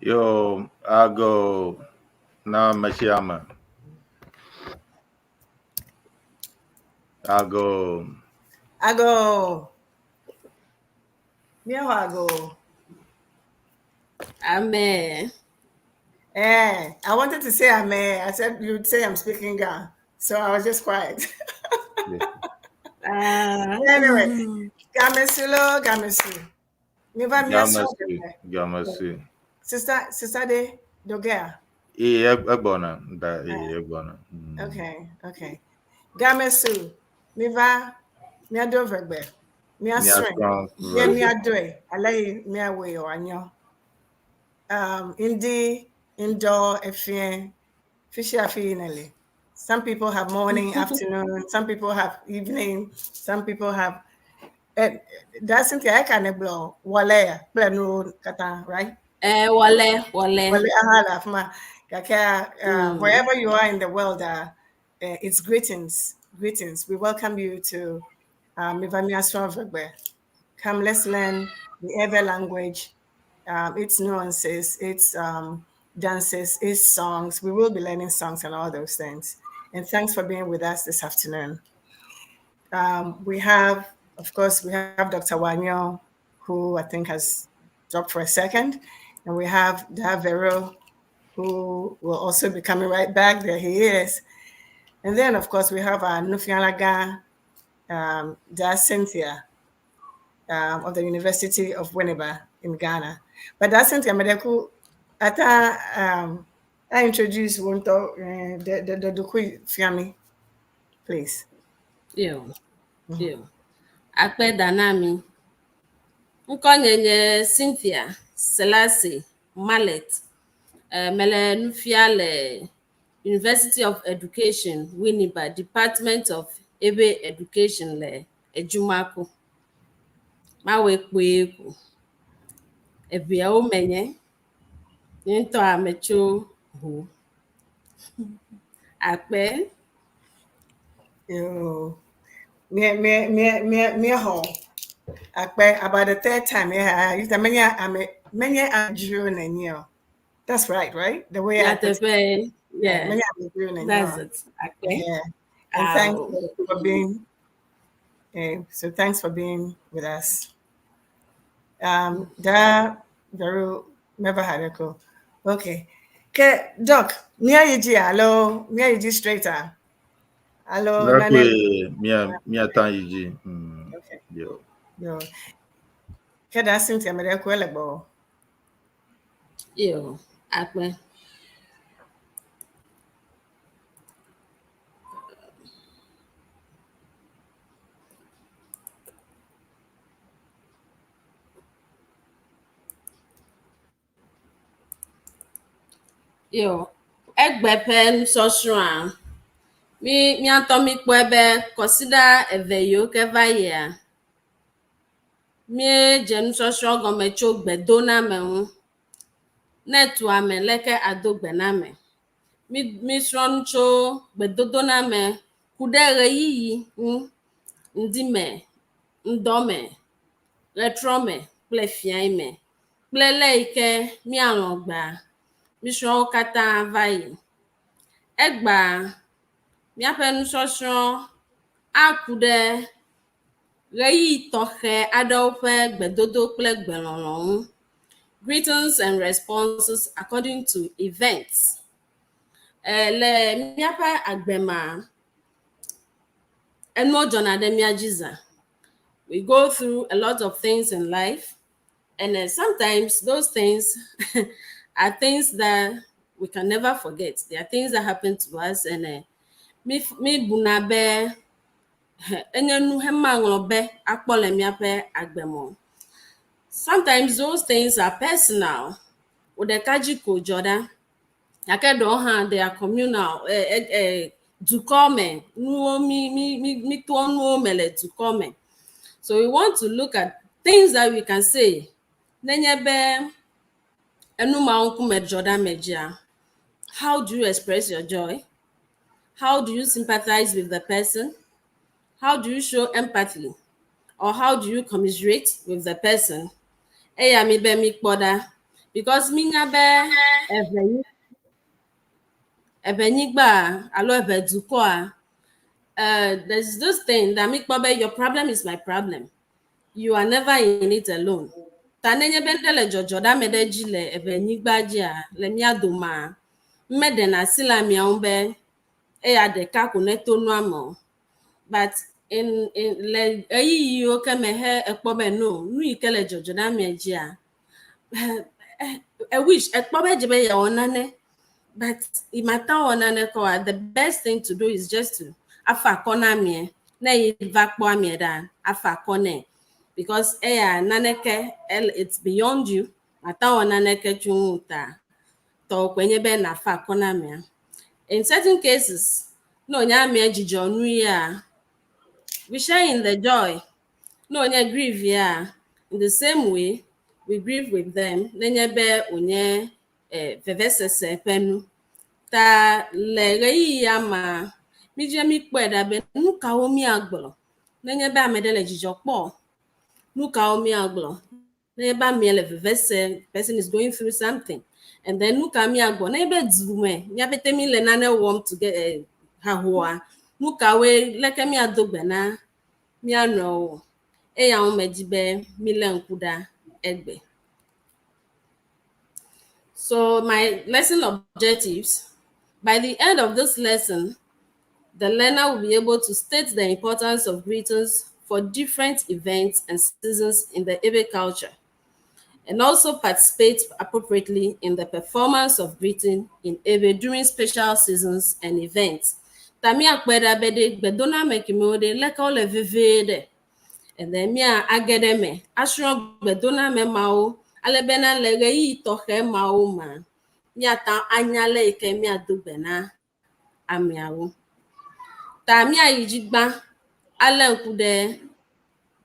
Yo, ago na ame sia ame. Ago. Ago. Míexɔ ago. Amen. Eh, I wanted to say amen. I said you'd say I'm speaking Ga. So I was just quiet. Ah. Anyway, Gamesu lo, Gamesu. Miva Gamesu, Gamesu. Sister, Sister De Dogea. E egbona, da e egbona. Okay, okay. Gamesu, Miva, Mia do vegbe. Mia swen. Mia mia doe. Alai mia we o anyo. Indi, indoor, efien, fishy afi. Some people have morning, afternoon, some people have evening, some people have that's Cynthia, I can blow wale, no kata, right? Eh, wale, wale. Wale ahala fma. Kaka, wherever you are in the world, it's greetings, greetings. We welcome you to Miva Mia Sron Vegbe. Come, let's learn the Ewe language, its nuances, its dances, its songs. We will be learning songs and all those things. And thanks for being with us this afternoon. We have, of course, we have Dr. Wanyo, who I think has dropped for a second. And we have Davero, who will also be coming right back. There he is. And then, of course, we have our Nufialaga, Da Cynthia of the University of Winneba in Ghana. But Da Cynthia Medeku, ata I introduce one to the the Fiami, please. Yo, yo. Akpe danami. Ŋkɔnye nye Cynthia Selassie Mallet. Mele nufia le University of Education, Winneba, Department of Ewe Education le Ejumako. Mawe kpoe ko. Eʋeawo menye. Nye ŋutɔ ame tso ho. Akpe. Yo. Me me me me me ho. Akpe about the third time, yeah. You many ame many adru na. That's right, right? The way I put it. Yeah. Many adru na That's it. Akpe. Yeah. And thanks for being so thanks for being with us. Da Veru never had a clue. Okay. Okay, Doc, Mia Yiji, hello, Mia Yiji straight. Hello, Nane. Mia mia tan yiji. Okay. Yo. Yo. Keda Cynthia Medeku elebo. Yo. Akpe. Yo. Egbe ƒe nusɔsrɔ̃a, mi míatɔ mi kpɔe be kɔsiɖa eve yiwo ke va yia, míedze nusɔsrɔ̃ gɔme tso gbedoname ŋu. Ne etu ame leke ado gbe na ame. Mi mísrɔ̃ nu tso gbedodoname ku ɖe ɣeyiɣi ŋu, ŋdime, ŋdɔme, ɣetrɔme kple fiae me kple le yi ke míalɔ̃ gbea. Mísrɔ̃ wo katã va yi. Egbea míaƒe nusɔsrɔ̃ aku ɖe ɣeyiɣi tɔxɛ aɖewo ƒe gbedodo kple gbelɔlɔ̃ ŋu. Greetings and responses according to events. Le míaƒe agbe mea, enuwo dzɔna ɖe mía dzi zã. We go through a lot of things in life, and sometimes those things are things that we can never forget. They are things that happen to us, and mi mi buna be enye nu hemaŋlɔ be akpɔ le míaƒe agbe me. Sometimes those things are personal. Wò ɖeka dzi ko dzɔ ɖa. Gake ɖewo hã they are communal. Dukɔ me nuwo mi mi mi mi toa nuwo me le dukɔ me. So we want to look at things that we can say. Nenye be enu mawo ŋkume dzɔ ɖe ame dzia, how do you express your joy? How do you sympathize with the person? How do you show empathy? Or how do you commiserate with the person? Eya mi be mi kpɔ ɖa. Because minya be eʋe eʋenyigba alo eʋe dukɔa, there's this thing that mikpɔ be your problem is my problem. You are never in it alone. Ta nenye be ŋɖe le dzɔdzɔ ɖe ame ɖe dzi le eʋenyigba dzia, le mía domea, meɖena asi le amea ŋu be eya ɖeka ko neto nua me o. But in le ɣeyiɣiwo ke me he ekpɔ be no, nu yi ke le dzɔdzɔ ɖe amea dzia, I wish ekpɔ be edze be yeawɔ nane, but imate wɔ naneke oa, the best thing to do is just to afa akɔ na ameɛ. Ne yi va kpɔ ameɛ ɖa, afa akɔ nɛ. Because eya naneke, it's beyond you. Mate wɔ naneke tso ŋu ta. Tɔwò koe nye be nafa akɔ na amea. In certain cases, ne wònye amea dzidzɔ nu yea, we share in the joy. Ne wònye grieve yea, in the same way, we grieve with them. Nenye be wònye vevesese ƒe nu. Ta le ɣeyiɣia ma, midze mikpɔe ɖa be nu kawo míagblɔ nenye be ame ɖe le dzidzɔ kpɔ. Nu kawo míagblɔ nenye be amea le veve sem, person is going through something. And then nu ka míagblɔ nenye be du me mía pete mi le nane wɔm together hahoa, nu kawoe leke míado gbe na mía nɔewo. Eya ŋu medzi be mílé ŋku ɖa egbe. So my lesson objectives, by the end of this lesson, the learner will be able to state the importance of greetings for different events and seasons in the Ewe culture, and also participate appropriately in the performance of greeting in Ewe during special seasons and events. Ta míakpɔe ɖa be ɖe gbedoname kemewo ɖe leke wole vevie ɖe. And then mía age ɖe eme asrɔ̃ gbedoname mawo ale bena le ɣeyiɣi tɔxɛ mawo mea, míate ŋu anya le yi ke míado gbe na ameawo. Ta míayi dzi gbã alé ŋku ɖe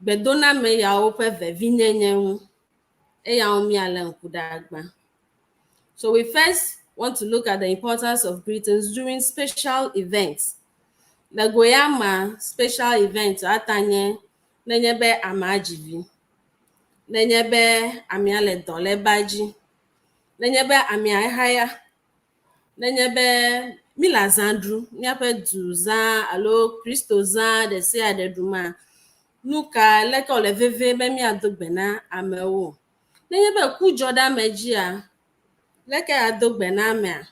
gbedoname yawo ƒe vevinyenye ŋu. Eya ŋu míalé ŋku ɖa gbã. So we first want to look at the importance of greetings during special events. Le go ya mea, special event ata nye nenye be amea dzi vi, nenye be amea le dɔ le ba dzi, nenye be amea ehaya, nenye be mi le azã ɖum, míaƒe du zã alo Kristo zã ɖe sia ɖe ɖuma, nu ka leke wòle vevie be míado gbe na amewo. Nenye be ku dzɔ ɖe ame dzia, leke ado gbe na amea?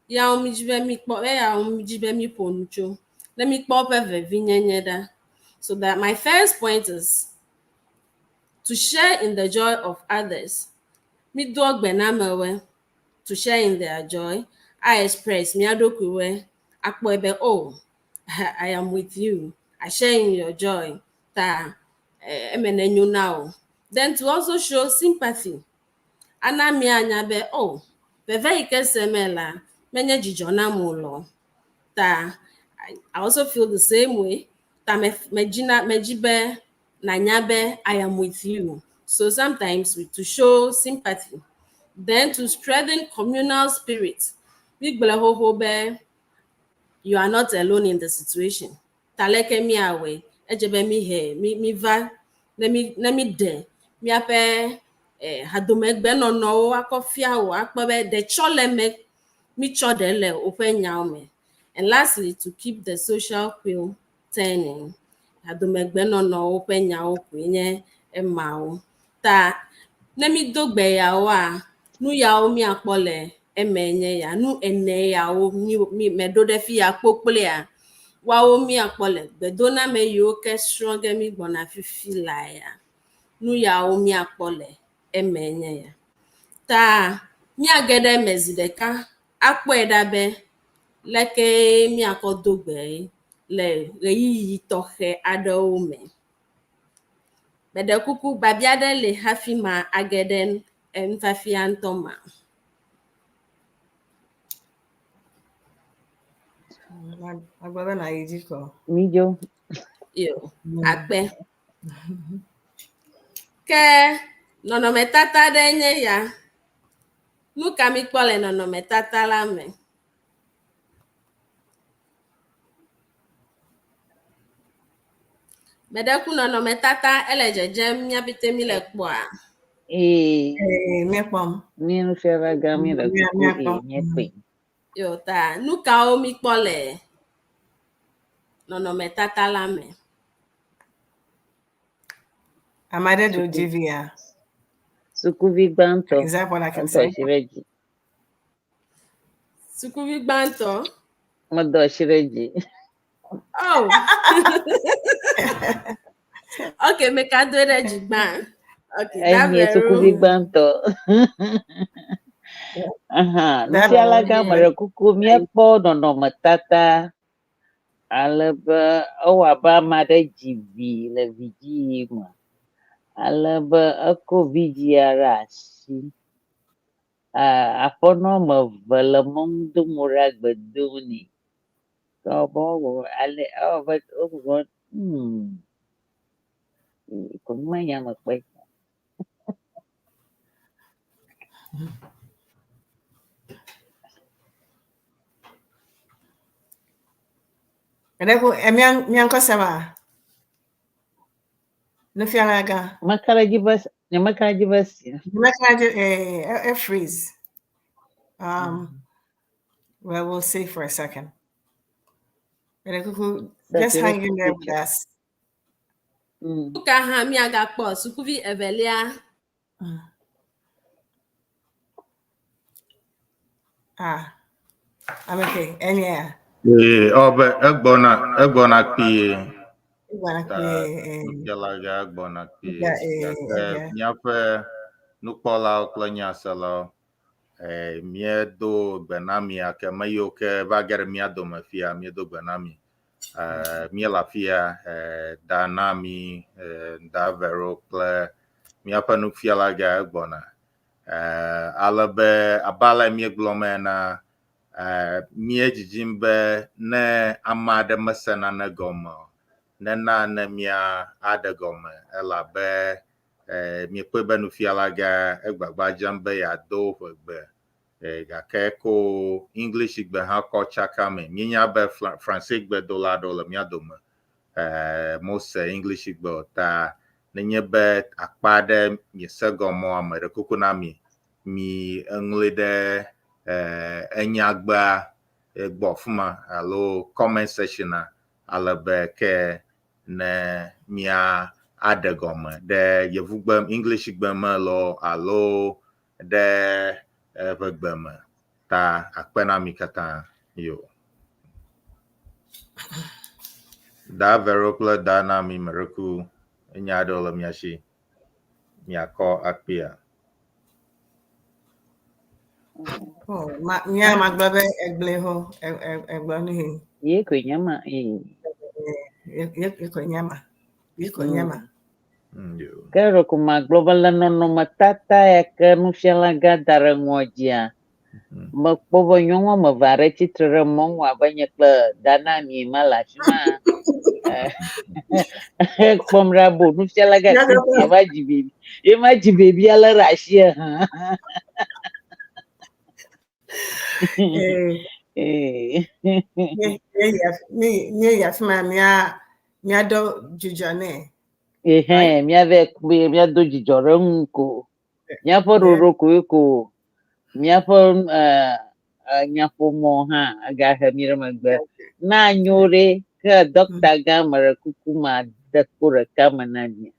Yawo mi dzi be míkpɔ, eyawo mi dzi be míƒo nu tso. Ne míkpɔ woƒe vevinyenye ɖa. So that my first point is to share in the joy of others. Mídoa gbe na amewoe to share in their joy. I express mía ɖokuiwoe akpɔe be oh, I am with you. I share in your joy. Ta eme nenyo na wò. Then to also show sympathy. Ana míanya be oh, veve yi ke sem la, menye dzidzɔ nam o lɔ. Ta I also feel the same way. Ta me medzina medzi be nanya be I am with you. So sometimes we, to show sympathy. Then to strengthen communal spirit. Mígblɔe xoxo be you are not alone in the situation. Ta leke míawɔe? Edze be míhe mi miva ne mi ne míɖe míaƒe hadomegbenɔnɔwo akɔ fia wò akpɔ be ɖetsɔleme mítsɔ ɖe le woƒe nyawo me. And lastly, to keep the social wheel turning. Hadomegbenɔnɔwo ƒe nyawo koe nye emawo. Ta ne mído gbe yawoa, nu yawo míakpɔ le eme nye ya. Nu ene yawo mi mi meɖo ɖe fi ya kpokploea, woawo míakpɔ le gbedoname yiwo ke srɔ̃ ge mí gbɔna fifi laa ya. Nu yawo míakpɔ le eme nye ya. Ta míage ɖe eme zi ɖeka akpɔe ɖa be leke míakɔ do gbe le ɣeyiɣi tɔxɛ aɖewo me. Meɖe kuku biabia ɖe le hafi ma age ɖe nufiafia ŋutɔ mea? Agblɔ be nàyi dzi kɔ. Midzo. Yo, akpe. Ke nɔnɔmetata ɖe nye ya. Nu ka míkpɔ le nɔnɔmetata la me? Meɖe ku nɔnɔmetata ele dzedzem mía pete mi le kpɔa? Ee, Eh, míekpɔm. Mi nufialagã mi le kuku Míakpɔ. eye míekpɔe. Yo ta nu kawo mikpɔ le nɔnɔmetata la me? Ame aɖe ɖo dzi via. Sukuvi gbãtɔ Is that what I can medɔ say? asi ɖe dzi. Sukuvi gbãtɔ. Medɔ asi ɖe dzi. Oh. Okay, meka do ɖe dzi gbã. Okay, Enye sukuvi gbãtɔ. Aha, nufialagã meɖe kuku míekpɔ nɔnɔmetata ale be ewɔ abe ame aɖe dzi vi le vidziɣi me. Ale be ekɔ vidzia ɖe asi. Aƒenɔ woame eve le mɔnu dom mo ɖa gbe dom nɛ. Ke ewɔ abe ale ewɔ abe wogbɔgblɔm ko menya mekpɔe. Ɛdɛko miankɔsɛm a nufialagã. Meka ɖe edzi be nyemeka ɖe edzi be si. Meka ɖe edzi freeze. Well, we'll see for a second. Ɛdɛkuku, just hang in there with us. Nu ka hã miagakpɔ sukuvi evelia? Ah, I'm okay. Enye. Ee, ɔbɛ egbɔna egbɔna kpuie. Egbɔna kpuie. Nufialagã egbɔna kpuie. Yeah, Gake yeah. míaƒe nukpɔlawo kple nyaselawo míedo gbe na mi ake me yiwo ke va ge ɖe mía dome fia míedo gbe na mi. Míele afia da na mi da Vero kple míaƒe nufialagã egbɔna. Ale be abe ale míegblɔ me ena míedzidzim be ne ame aɖe mese nane gɔme o, nena ne mía aɖe gɔme elabe míekpɔe be nufialagã egbagba dzem be yeado ʋegbe gake ko English gbe hã kɔ tsaka me. Míenya be Franse gbedola aɖewo le mía dome mose English gbe o ta nenye be akpa aɖe miese gɔme o ame ɖe kuku na mi mi eŋlɔe ɖe enyagbea gbɔ afi ma alo comment section a ale be ke ne mía aɖe gɔme ɖe yevugbe English gbe me loo alo ɖe ʋegbe me ta akpe na mi katã yo. Da Vero kple da na mi mereku enya aɖewo le mia si miakɔ akpea. Oh, ma nya magblɔ be egblẽ ho egblɔ nu he. Ye koe nye ma. Ee. Ye koe nye ma. Ye koe nye ma. Yo. Ke ɖeko magblɔ be le nɔnɔmetata ya ke nufialagã da ɖe ŋua dzia, mekpɔ be nyɔnu woame eve aɖe tsitre ɖe mɔ ŋu abe nye kple Dana mi ma le afi ma. Kpɔm ɖa bo nufialagã Cynthia va dzi bebi. Ye ma dzi bebi ale ɖe asi hã. Eh, míeyi afi ma mía míaɖo dzidzɔ nɛ. Ehɛn, míave míado dzidzɔ ɖe eŋu ko. Míaƒe ɖoɖo koe ko míaƒe nyaƒomɔ hã egahe mí ɖe megbe. Na nyo ɖe ke dɔkta gã me ɖe kuku ma de kpo ɖeka me na mi.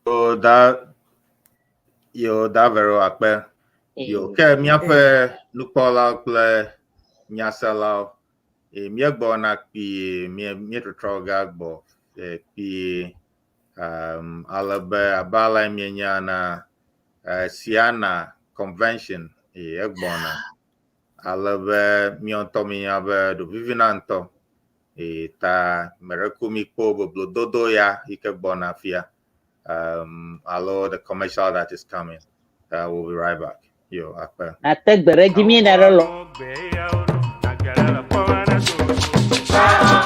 Yo da yo da Vero akpe. Yo ke míaƒe nukpɔlawo kple nyaselawo míegbɔna kpuie míetrɔtrɔ ga gbɔ kpuie ale be abe ale míenya na Siana convention egbɔna ale be míawo ŋutɔ míenya be ɖo vivina ŋutɔ ta mereku mi kpɔ boblododo ya yi ke gbɔna fia alo the commercial that is coming. We'll be right back. Yo, akpe. Ate gbe ɖe dzi míena ɖe lɔ.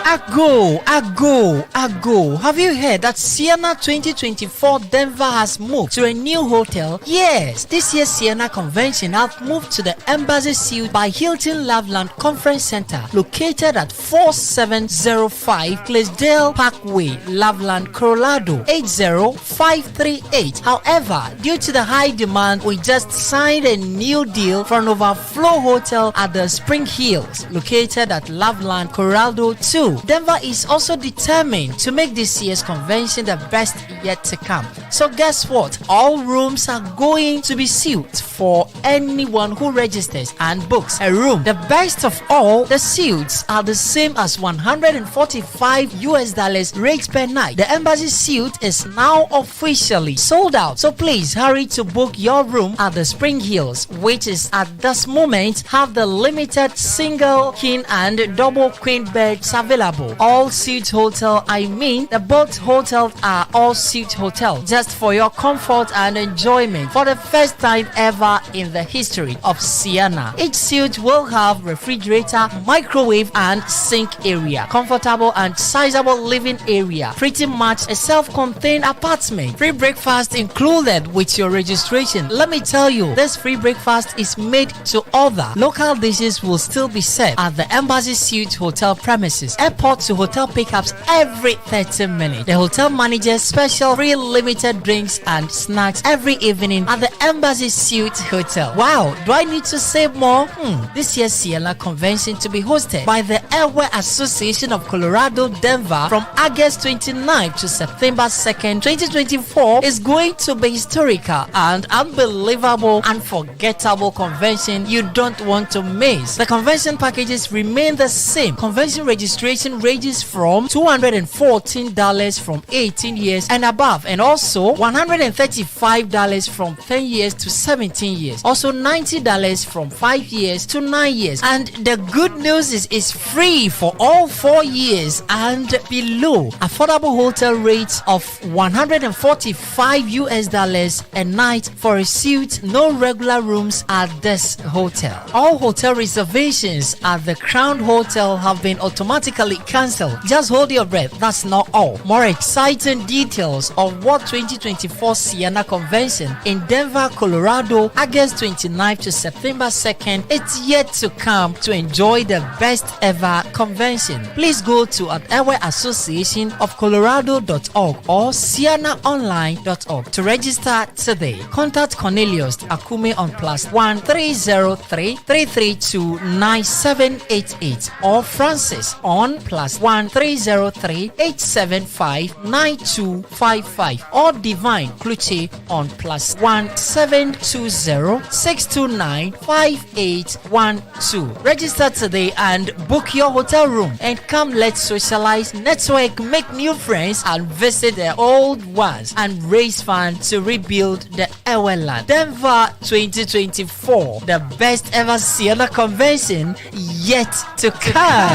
Ago, Ago, Ago. Have you heard that Siena 2024 Denver has moved to a new hotel? Yes, this year's Siena convention have moved to the Embassy Suite by Hilton Loveland Conference Center, located at 4705 Claysdale Parkway, Loveland, Colorado 80538. However, due to the high demand, we just signed a new deal for an overflow hotel at the Spring Hills, located at Loveland, Colorado 2. Denver is also determined to make this year's convention the best yet to come. So guess what? All rooms are going to be sealed for anyone who registers and books a room. The best of all, the suites are the same as 145 US dollars rate per night. The embassy suite is now officially sold out. So please hurry to book your room at the Spring Hills, which is at this moment have the limited single king and double queen beds available. All suite hotel, I mean the both hotels are all suite hotel just for your comfort and enjoyment for the first time ever in the history of Siena. Each suite will have refrigerator, microwave and sink area, comfortable and sizable living area, pretty much a self-contained apartment. Free breakfast included with your registration. Let me tell you, this free breakfast is made to order. Local dishes will still be served at the Embassy Suite Hotel premises. Airport to hotel pickups every 30 minutes. The hotel manages special free limited drinks and snacks every evening at the Embassy Suite Hotel. Wow, do I need to say more? This year's Siena Convention to be hosted by the Airway Association of Colorado, Denver from August 29th to September 2nd, 2024 is going to be historical and unbelievable, unforgettable convention you don't want to miss. The convention packages remain the same. Convention registration ranges from $214 from 18 years and above, and also $135 from 10 years to 17 years. Also $90 from 5 years to 9 years. And the good news is it's free for all 4 years and below. Affordable hotel rates of $145 US dollars a night for a suite, no regular rooms at this hotel. All hotel reservations at the Crown Hotel have been automatically cancelled. Just hold your breath, that's not all. More exciting details of what 2024 Siena Convention in Denver, Colorado, August 29th to September 2nd, it's yet to come to enjoy the best ever convention. Please go to at Airway Association of Colorado.org or SienaOnline.org to register today. Contact Cornelius Akume on +1 303 332 9788 or Francis on +1 303 875 9255 or Divine Kluche on +1 720 629 5812. Register today and book your hotel room and come, let's socialize, network, make new friends and visit the old ones and raise funds to rebuild the Eweland. Denver 2024, the best ever Siena convention yet to come.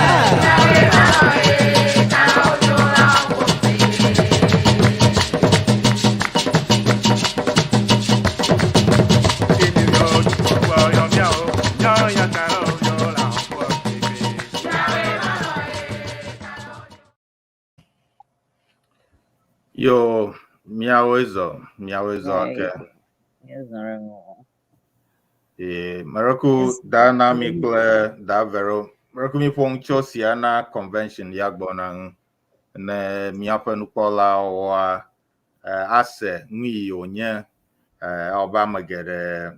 Yo, miawoe zɔ, miawoe zɔ ake. Ee, mereku da na mi kple da vero. Mereku mi ƒo nu tso Siena Convention ya gbɔ na ŋu. Ne míaƒe nukpɔlawoa ase nu yi wònye ewɔ ame geɖe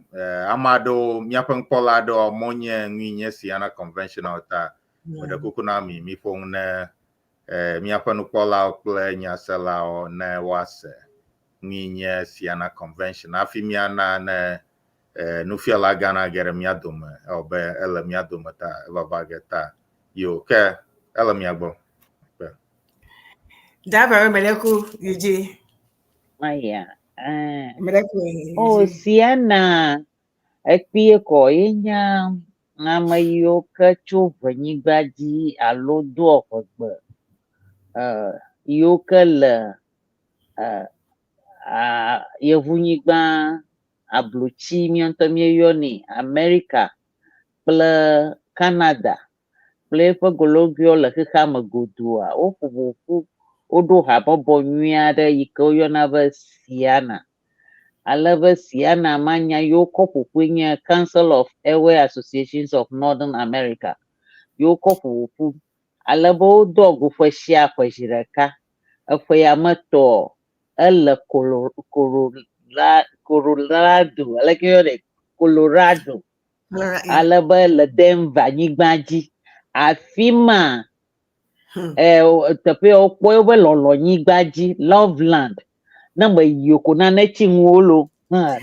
ame aɖewo míaƒe nukpɔla aɖewo menye nu yi nye Siena Convention o ta meɖe kuku na mi miƒo nu ne míaƒe nukpɔlawo kple nyaselawo ne woase nu yi nye Siena Convention hafi míana ne nufiala gã nage ɖe mía dome ewɔ be ele mía dome ta evava ge ta yo ke ele mía gbɔ. Dabere Meleku Yuji. Aya. Meleku O Yuji. Siena ekpie ko ye nya ame yiwo ke tso ʋenyigba dzi alo doa ʋegbe yiwo ke le yevunyigba ablotsi míawo ŋutɔ míeyɔnɛ Amerika kple Canada. kple eƒe gologoewo le xexea me godoa, woƒo ƒu woɖo habɔbɔ nyui aɖe yi ke woyɔna be Siana. Ale be Siana ma nya yi wokɔ ƒo ƒue nye Council of Ewe Associations of Northern America. Yi wokɔ ƒo ƒu ale be wodoa go ƒe sia ƒe zi ɖeka. Eƒe ya me tɔ ele Colo Corola Colorado aleke woyɔnɛ Colorado ale be le Denver nyigba dzi. Afi ma teƒe ya wokpɔ wobe lɔlɔ̃nyigba dzi Loveland. Ne meyi o ko nane tsi ŋuwò lo.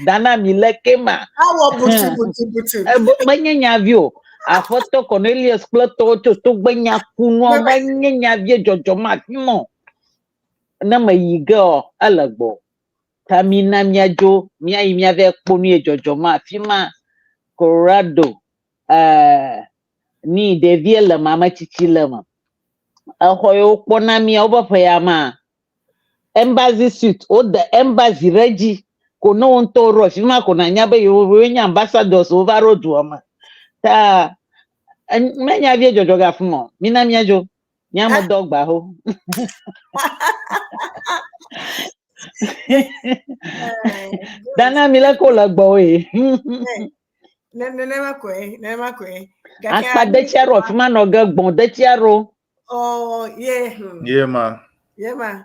Dana mi le ke ma. Awɔ butu butu butu. Menye nyavi o. Aƒetɔ Cornelius kple tɔwo tso togbe nya kunua menye nyavie dzɔdzɔm afi ma o. Ne meyi ge ɔ, ele gbɔ. Ta mina míadzo míayi míava kpɔ nu ye dzɔdzɔm afi ma. Colorado. Eh, ni ɖevie le me, ame tsitsi le me. Exɔ yiwo kpɔna mía wobe ƒe ya ma, embassy suite, wode embassy ɖe edzi ko ne wo ŋutɔ woɖo afi ma ko nànya be yewo yewoe nye ambassadors wova ɖo dua me. Ta menya vie dzɔdzɔ ge afi ma o. Mina míadzo. Nye ame dɔ gba ho. Dana mi le ko le gbɔwoe. Nenema koe, nenema koe. Gake Akpa detsia ɖo afi ma nɔ ge gbɔ̃ detsia ɖo. Oh, ye. Ye ma. Ye ma.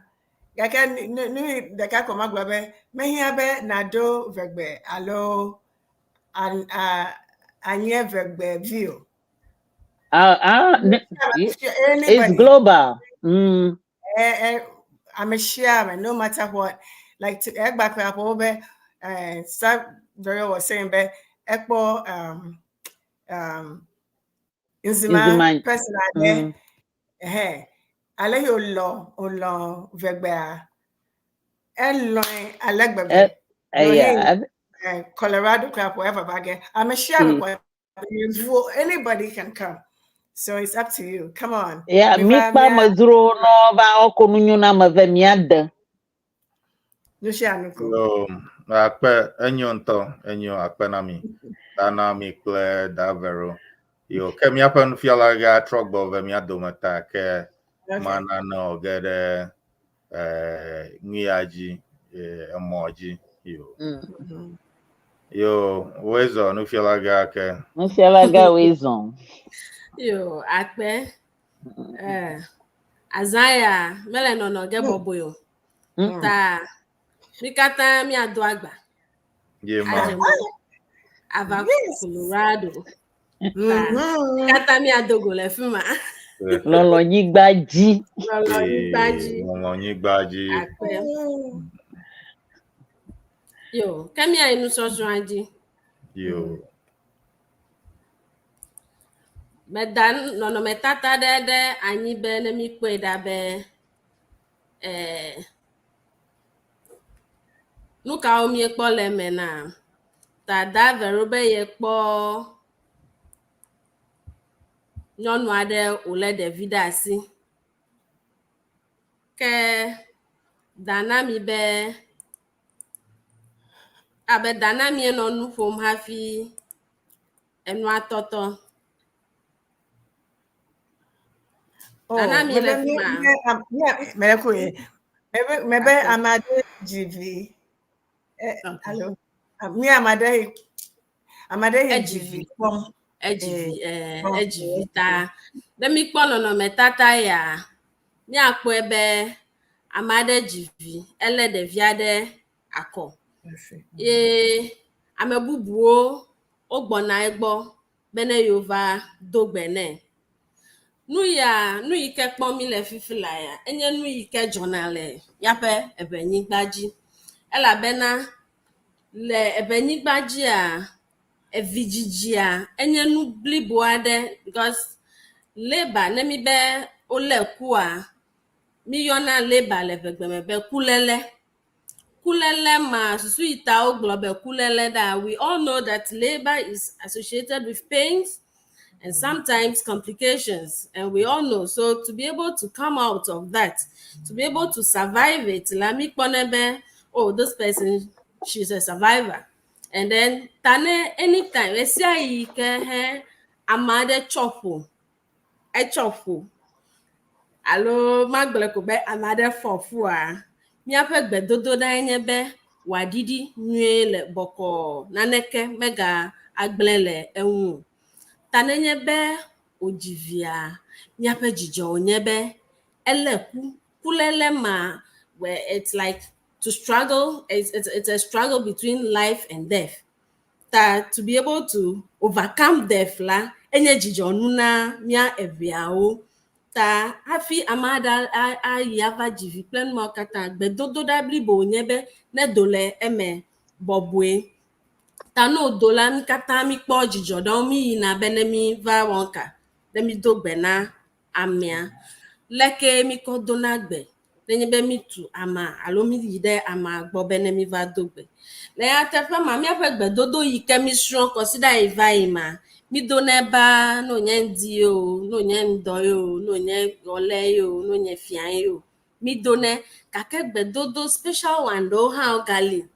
Gake nu nu ɖeka ko magblɔ be mehiã be nàɖo ʋegbe alo anye ʋegbe vi o. Ah, ah, it's global. Eh, eh, ame sia ame, no matter what. Like to egba kura po be Sir Very was saying be ekpɔ Nzima Nzima. person aɖe ehe ale yi wòlɔ wòlɔ ʋegbea elɔe ale gbegbe. Eya. Colorado kura po eva va ge. Ame sia ame kɔ yevuwo, anybody can come. So it's up to you. Come on. Ya Mi mi va kpa mía amedzrowo nɔ va ɔko nu nyo na ame ve míade. Nu sia nu ko. Yo, akpe enyo ŋutɔ, enyo akpe na mi. Ta na mi kple Davero. Yo, ke míaƒe nufiala gã trɔ gbɔ ve mía dome ta ke mana ne wòge ɖe nu ya dzi, emɔ dzi. Yo. Yo, woe zɔ nufiala gã ke. Nufiala gã woe zɔ. Yo, akpe. Azã ya mele nɔnɔ ge bɔbɔe o. Ta mi katã míado agba. Ye ma. Adze mɔ ava Colorado. Ta mi katã míado go le fi ma. Lɔlɔ̃nyigba dzi. Lɔlɔ̃nyigba dzi. Lɔlɔ̃nyigba dzi. Akpe. Yo, ke míayi nusɔsrɔ̃a dzi. Yo. Meda nɔnɔmetata ɖe ɖe anyi be ne míkpɔe ɖa be nu kawo míekpɔ le eme na. Ta Davero be yekpɔ nyɔnu aɖe wòlé ɖevi ɖe asi. Ke Danami be abe Danami nɔ nu ƒom hafi enua tɔtɔ. Oh, Danami mebe le fi ma. Mele ko ye. Mebe Akpe. ame aɖe dzi vi. Alo mi ame aɖe yi Edzi dzi vi vi. kpɔm. Edzi vi Kpɔm. Edzi vi ta ne míkpɔ nɔnɔmetata ya míakpɔe be ame aɖe dzi vi elé ɖevia ɖe akɔ ye ame bubuwo wogbɔna egbɔ be ne yewo va do gbe nɛ. Nu ya nu yi ke kpɔm mi le fifi la ya enye nu yi ke dzɔna le míaƒe eʋenyigba dzi elabena le eʋenyigba dzia evidzidzia enye nu blibo aɖe because labour ne mi be wolé kua míyɔna labour le ʋegbe me be kuléle. Kuléle ma susu yi ta wogblɔ be kuléle ɖa we all know that labour is associated with pains and sometimes complications, and we all know, so to be able to come out of that, to be able to survive it la mi kpɔnɛ be, oh, this person, she's a survivor. And then ta ne anytime ɣesiaɣi ke he ame aɖe tsɔ ƒo. etsɔ ƒo alo magblɔe ko be ame aɖe fɔ fua, míaƒe gbedodoɖae nye be wòaɖiɖi nyuie le bɔkɔɔ naneke mega agblẽ le eŋu o. Ta nenye be wòdzi via, míaƒe dzidzɔ wònye be elé ku. Kuléle ma, where it's like to struggle, it's a struggle between life and death. Ta to be able to overcome death la, enye dzidzɔnu na mía eveawo. Ta hafi ame aɖe ayi ava dzi vi kple nu mawo katã, gbedodoɖa blibo wònye be nedo le eme bɔbɔe. Ta ne wòdo la, mí katã míkpɔ dzidzɔ ɖewo míyina be ne míva wɔ ka, ne mído gbe na amea. Leke míkɔ dona gbe nenye be mítu amea alo míyi ɖe amea gbɔ be ne míva do gbe. Le nyateƒe ma, míaƒe gbedodo yi ke mísrɔ̃ kɔsiɖa yi va yi ma, mídonɛ ba ne wònye ŋdi ye o, ne wònye ŋdɔ ye o, ne wònye ɣɔlɛ ye o, ne wònye fia ye o, mídonɛ. Gake gbedodo special one ɖewo hã gali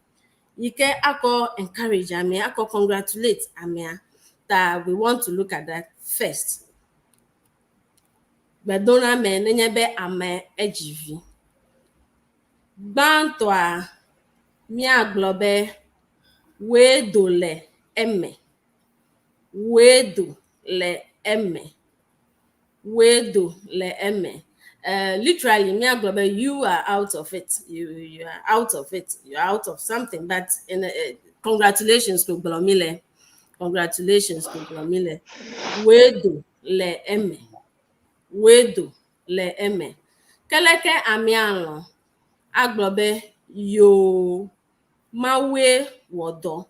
yi ke akɔ encourage amea, akɔ congratulate amea. Ta we want to look at that first. Gbedoname nenye be ame edzi vi. Gbãtɔa, míagblɔ be wòe do le eme. Wòe do le eme. Wòe do le eme. Literally, míagblɔ be you are out of it. You are out of it. You are out of something. But in congratulations to gblɔ mí le. Congratulations to gblɔ mí le. Wòe do le eme. Wòe do le eme. Ke leke amea lɔ̃ agblɔ be yoo Mawue wɔ dɔ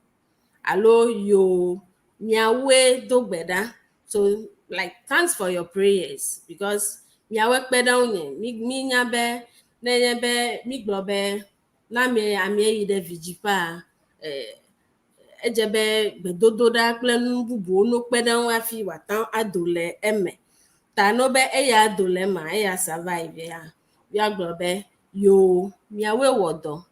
alo yoo miawoe do gbe ɖa. So like thanks for your prayers because miawoe kpe ɖe ŋunye. Mi mínya be nenye be mígblɔ be na ame amea yi ɖe vidziƒea, edze be gbedodoɖa kple nu bubuwo no kpe ɖe eŋu hafi wòate ŋu ado le eme. Ta ne be eya do le ema, eya survive ya, míagblɔ be yoo miawoe wɔ dɔ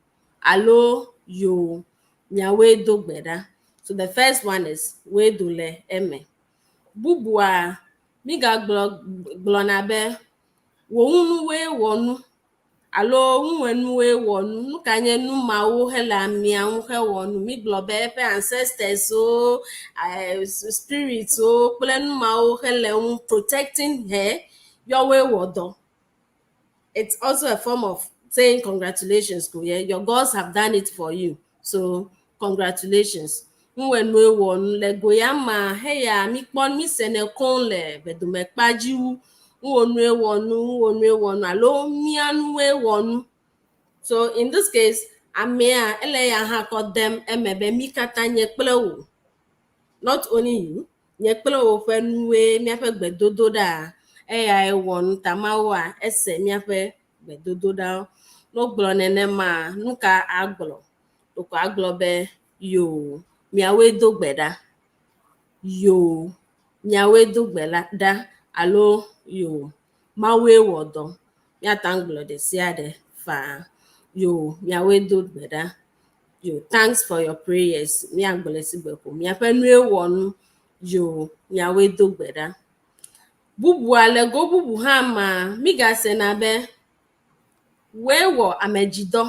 alo yoo miawoe do gbe ɖa. So the first one is wòe do le eme. Bubua, mígagblɔ gblɔna be wò ŋunuwoe wɔ nu alo ŋuwɔenuwoe wɔ nu. Nu ka nye nu mawo hele amea ŋu hewɔ nu? Mígblɔ be eƒe ancestors wo, spirits wo kple nu mawo hele eŋu protecting her yɔwoe wɔ dɔ. It's also a form of saying congratulations ko yeah? Your gods have done it for you. So congratulations. Ŋuwɔenuwoe wɔ nu le go ya ma heya míkpɔ mísenɛ koŋ le vedomekpa dzi wu. Ŋuwɔnue wɔ nu, ŋuwɔnue wɔ nu alo mía nuwoe wɔ nu. So in this case, amea ele ya hã kɔ dem eme be mí katã nye kple wò. Not only you, nye kple wò ƒe nuwoe míaƒe gbedodoɖa eyae wɔ nu ta Mawua ese míaƒe gbedodoɖawo. Ne wogblɔ nenema, nu ka agblɔ? Ɖeko agblɔ be yoo miawoe do gbe ɖa. Yoo miawoe do gbe ɖa alo yoo Mawue wɔ dɔ. Míate ŋu agblɔ ɖe sia ɖe faa. Yoo miawoe do gbe ɖa. Yo thanks for your prayers. Míagblɔe sigbe ko miaƒe nue wɔ nu. Yoo miawoe do gbe ɖa. Bubua le go bubu hã ma, mígasena be wòe wɔ amedzidɔ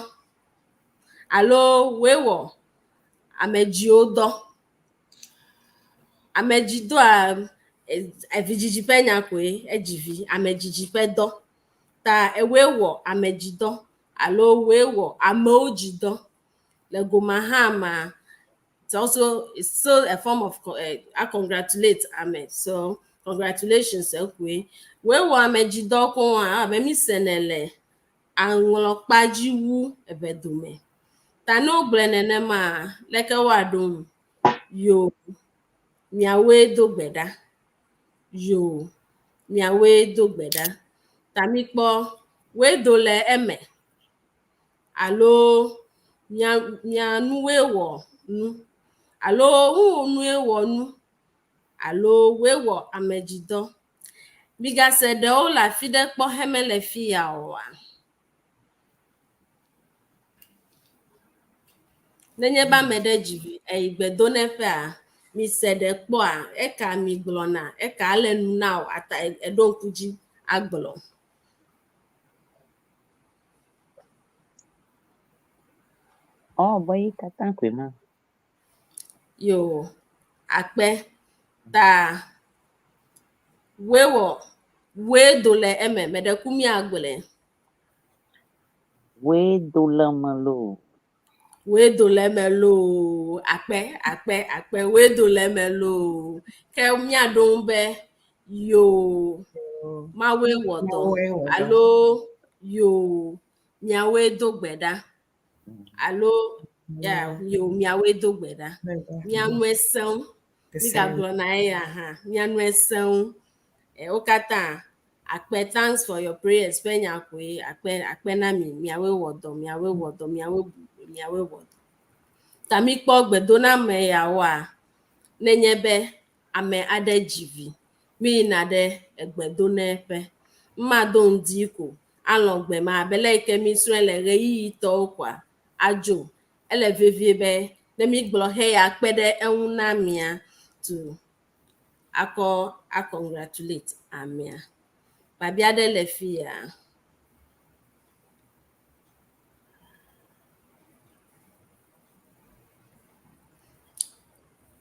alo wòe wɔ amedziwo dɔ. Amedzidɔa, evidzidzi ƒe nya koe, edzi vi, amedzidzi ƒe dɔ. Ta ewòe wɔ amedzidɔ alo wòe wɔ amewo dzi dɔ. Le goma hã ma, it's also it's still a form of a congratulate ame. So congratulations ekoe. Wòe wɔ amedzidɔ koŋ abe mísenɛ le aŋlɔkpa dzi wu eʋedome. Ta ne wogblɔe nenema, leke woaɖo ŋu? Yoo, miawoe do gbe ɖa. Yoo, miawoe do gbe ɖa. Ta míkpɔ wòe do le eme alo mia mia nuwoe wɔ nu alo ŋuwò nue wɔ nu alo wòe wɔ amedzidɔ. Migase ɖewo le afi ɖe kpɔ hemele fi ya oa? Nenye be ame ɖe dzi vi eyi gbedoneƒea, Mise ɖe kpɔa, eka mi gblɔna, eka le nu na wò ata eɖo ŋku dzi agblɔ. Oh, be yi katã koe ma. Yo, akpe ta woe wɔ woe do le eme meɖe ku míagblɔe. Woe do le eme loo. Woe do le eme loo. Akpe, akpe, akpe. Woe do le eme loo. Ke míaɖo ŋu be yoo, Mawue wɔ dɔ Mawue wɔ dɔ. alo yoo, miawoe do gbe ɖa alo ya yoo, miawoe do gbe ɖa. Mía nue sẽŋu. Mígagblɔna eya hã. Mía nue sẽŋu. Wo katã akpe thanks for your prayers ƒe nya koe akpe akpe na mi miawoe wɔ dɔ miawoe wɔ dɔ miawoe bu miawoe wɔ dɔ. Ta míkpɔ gbedoname yawoa nenye be ame aɖe dzi vi míyina ɖe egbedoneƒe. Mado ŋdi ko alɔ̃ gbe ma abe le yi ke mísrɔ̃e le ɣeyiɣi tɔwo koa adzo. Ele vevie be ne mígblɔ heya kpe ɖe eŋu na mia to akɔ a congratulate amea. Biabia ɖe le fi ya.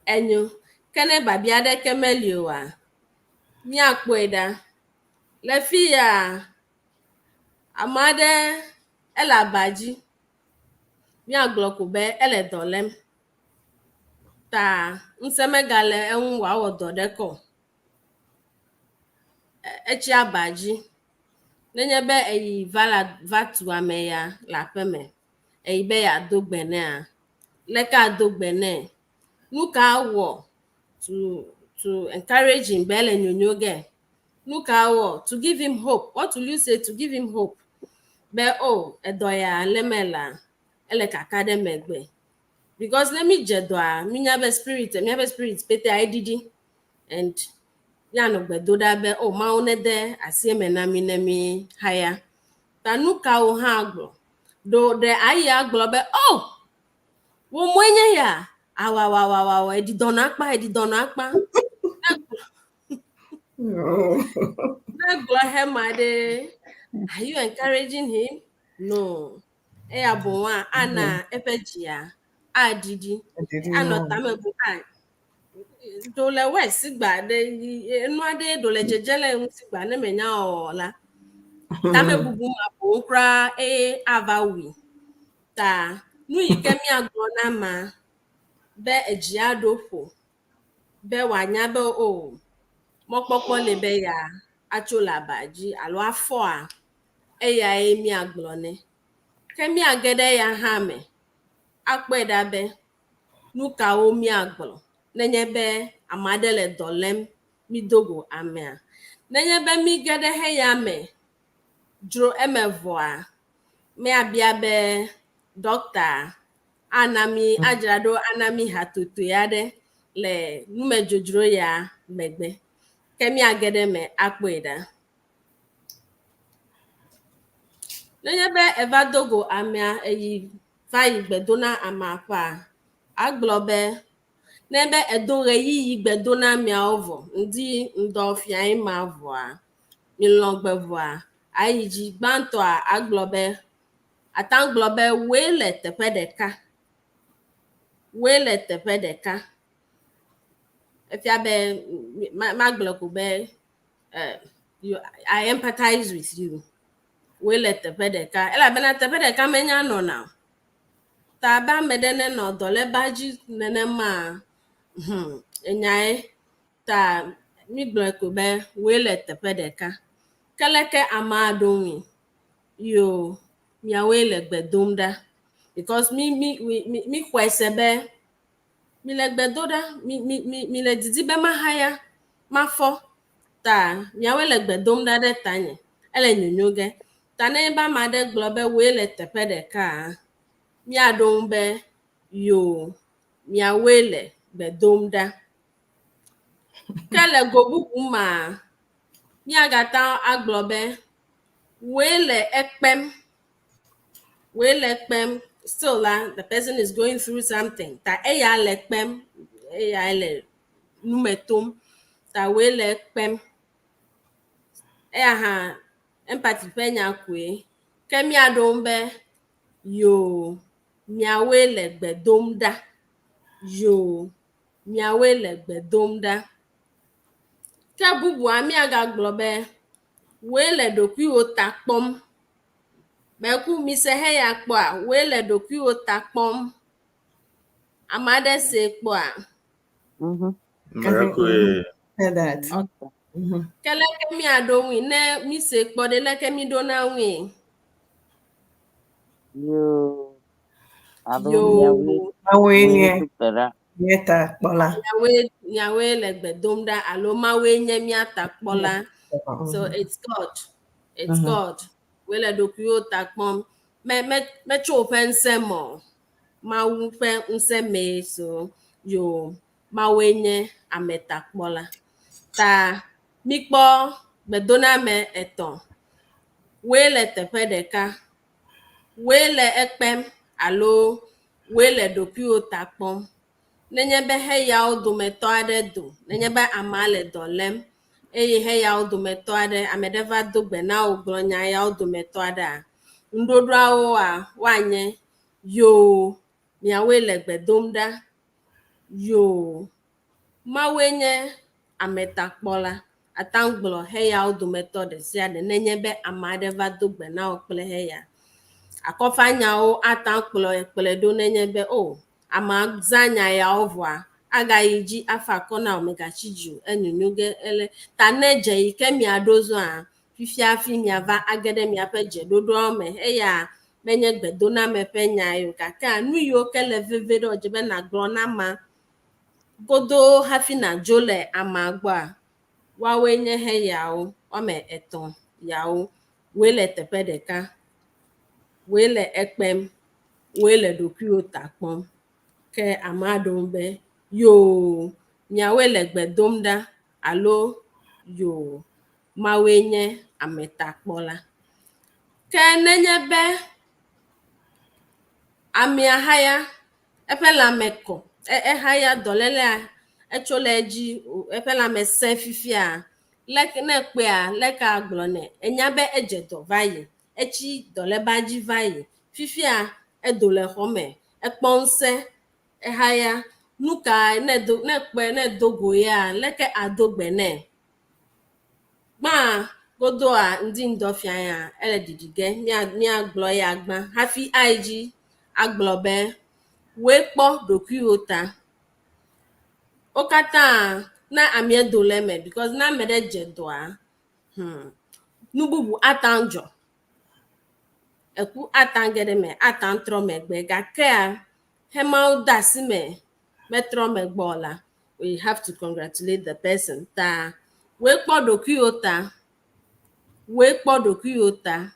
Enyo. Ke ne biabia aɖeke meli oa, míakpɔe ɖa. Le fi ya, ame aɖe ele aba dzi. Míagblɔ ko be ele dɔ lém. Ta ŋusẽ megale eŋu wòawɔ dɔ ɖeke o. Etsi aba dzi. Nenye be eyi va la va tu ame ya le aƒeme, eyi be yeado gbe nɛa, leke ado gbe nɛ? Nu ka awɔ to to encourage him be ele nyonyo ge? Nu ka awɔ to give him hope? What will you say to give him hope? Be oh, edɔ ya lém elea, ele kaka ɖe megbe. Because ne mi dze dɔa, mi nya be spirit, míaƒe spirit pete eɖiɖi and míanɔ gbe do ɖa be oh Mawu nede asi eme na mi ne mi haya. Ta nu kawo hã gblɔ? Ɖo ɖe ayi agblɔ be oh wò moe nye ya awawawawa eɖi dɔnɔ akpa eɖi dɔnɔ akpa. No. Ne gblɔ hema ɖe, are you encouraging him? No. Eya boŋ ana eƒe dzia aɖiɖi, anɔ tame bum a ɖo le west gba ɖe enu aɖe ɖo le dzedze le ŋuti gba ne menya o la. Tame bubu ma boŋ kura eye ava wui. Ta nu yi ke míagblɔ na ma be edzi aɖo ƒo be wòanya be o mɔkpɔkpɔ li be ya atso le aba dzi alo afɔa eyae míagblɔ nɛ. Ke míage ɖe eya hã me akpɔe ɖa be nu kawo míagblɔ nenye be ame aɖe le dɔ lém mído go amea. Nenye be míge ɖe heya me dzro eme vɔa, míabia be ɖɔkta ana mí adzra ɖo ana mí hatotoe aɖe le numedzodzro ya megbe. Ke míage ɖe eme akpɔe ɖa. Nenye be eva do go amea eyi va yi gbe do na amea ƒea, agblɔ be ne be edo ɣeyiɣi gbe do na ameawo vɔ, ŋdi ŋdɔ fiae ma vɔa, milɔ̃ gbe vɔa, ayi dzi. Gbãtɔa agblɔ be ate ŋu agblɔ be woe le teƒe ɖeka. Woe le teƒe ɖeka. Efia be magblɔ ko be you, I empathize with you. Woe le teƒe ɖeka. Elabena teƒe ɖeka menya nɔna o. Ta be ame ɖe nenɔ dɔléba dzi nenema, enyae. Ta mígblɔe ko be woe le teƒe ɖeka. Ke leke amea ɖo ŋui? Yo, miawoe le gbe dom ɖa. Because mi mi mi mi mi xɔe se be mi le gbe do ɖa, mi mi mi mi le didi be mahaya, mafɔ. Ta miawoe le gbe dom ɖa ɖe tanye. Ele nyonyo ge. Ta ne be ame aɖe gblɔ be woe le teƒe ɖekaa, míaɖo ŋu be yo, miawoe le gbe dom ɖa. Ke le go bubu mea, míagate ŋu agblɔ be woe le ekpem. Woe le ekpem. Still la, the person is going through something. Ta eya le kpem. Eyae le nume tom. Ta woe le ekpem. Eya hã empathy ƒe nya koe. Ke míaɖo ŋu be yoo, miawoe le gbe dom ɖa. Yoo, miawoe le gbe dom ɖa. Ke bubua míagagblɔ be woe le ɖokuiwò ta kpɔm. Meku mise heya kpɔa, woe le ɖokuiwò ta kpɔm. Ame aɖe see kpɔa? Mhm. Miracle. Heard that. Okay. Ke leke míaɖo ŋui ne mise kpɔ ɖe leke míɖona ŋui? Yoo. Alo Yoo. miawoe Mawue nye do gbe ɖa. nye takpɔla. Miawoe le gbe dom ɖa alo Mawue nye mía takpɔla. So it's God. It's God. Woe le ɖokuiwo ta kpɔm. Me me metso woƒe ŋusẽ me o. Mawu ƒe ŋusẽ mee so yo Mawue nye ametakpɔla. Ta míkpɔ gbedoname etɔ̃. Woe le teƒe ɖeka. Woe le ekpem alo woe le ɖokuiwò ta kpɔm. Nenye be heyawo dometɔ aɖe do, nenye be amea le dɔ lém eye heyawo dometɔ aɖe ame ɖe va do gbe na wò gblɔ nya yawo dometɔ aɖea, ŋuɖoɖoawoa woanye yoo, miawoe le gbe dom ɖa. Yoo, Mawue nye ametakpɔla. Ate ŋu gblɔ heyawo dometɔ ɖe sia ɖe nenye be ame aɖe va do gbe na wò kple heya. Akɔfanyawo ate ŋu kplɔe kplɔe ɖo nenye be o amea zã nya yawo vɔa agayi dzi afa akɔ na wò megatsi dzi o enyonyo ge ele. Ta ne dze yi ke miaɖo zɔa fifia hafi miava age ɖe miaƒe dzeɖoɖoawo me eya menye gbedoname ƒe nya ye o gakea nu yiwo ke le veve ɖe wòdze be nàgblɔ na amea godoo hafi nàdzo le amea gbɔa woawoe nye heyawo woame etɔ̃ yawo. Woe le teƒe ɖeka, woe le ekpem, woe le ɖokuiwò ta kpɔm. Ke amea ɖo ŋu be yoo, miawoe le gbe dom ɖa alo yoo, Mawue nye ametakpɔla. Ke nenye be amea haya, eƒe lãme kɔ, ehaya dɔlélea etso le edzi, eƒe lãme sẽ fifia, leke ne ekpɔea, leke agblɔ nɛ? Enya be edze dɔ va yi, etsi dɔléba dzi va yi. Fifia edo le xɔ me, ekpɔ ŋusẽ, ehaya. Nu ka ne do ne ekpɔe ne edo go ya, leke ado gbe nɛ? Gbã godoa ŋdi ŋdɔ fia ya ele ɖiɖi ge míagblɔ ya gbã hafi ayi dzi agblɔ be woe kpɔ ɖokuiwò ta. Wo katã ne amea do le eme because ne ame ɖe dze dɔa, nu bubu ate ŋu dzɔ. Eku ate ŋu ge ɖe eme, ate ŋu trɔ megbe gakea hemawo de asi me metrɔ megbe o la, we have to congratulate the person. Ta woe kpɔ ɖokuiwò ta, woe kpɔ ɖokuiwò ta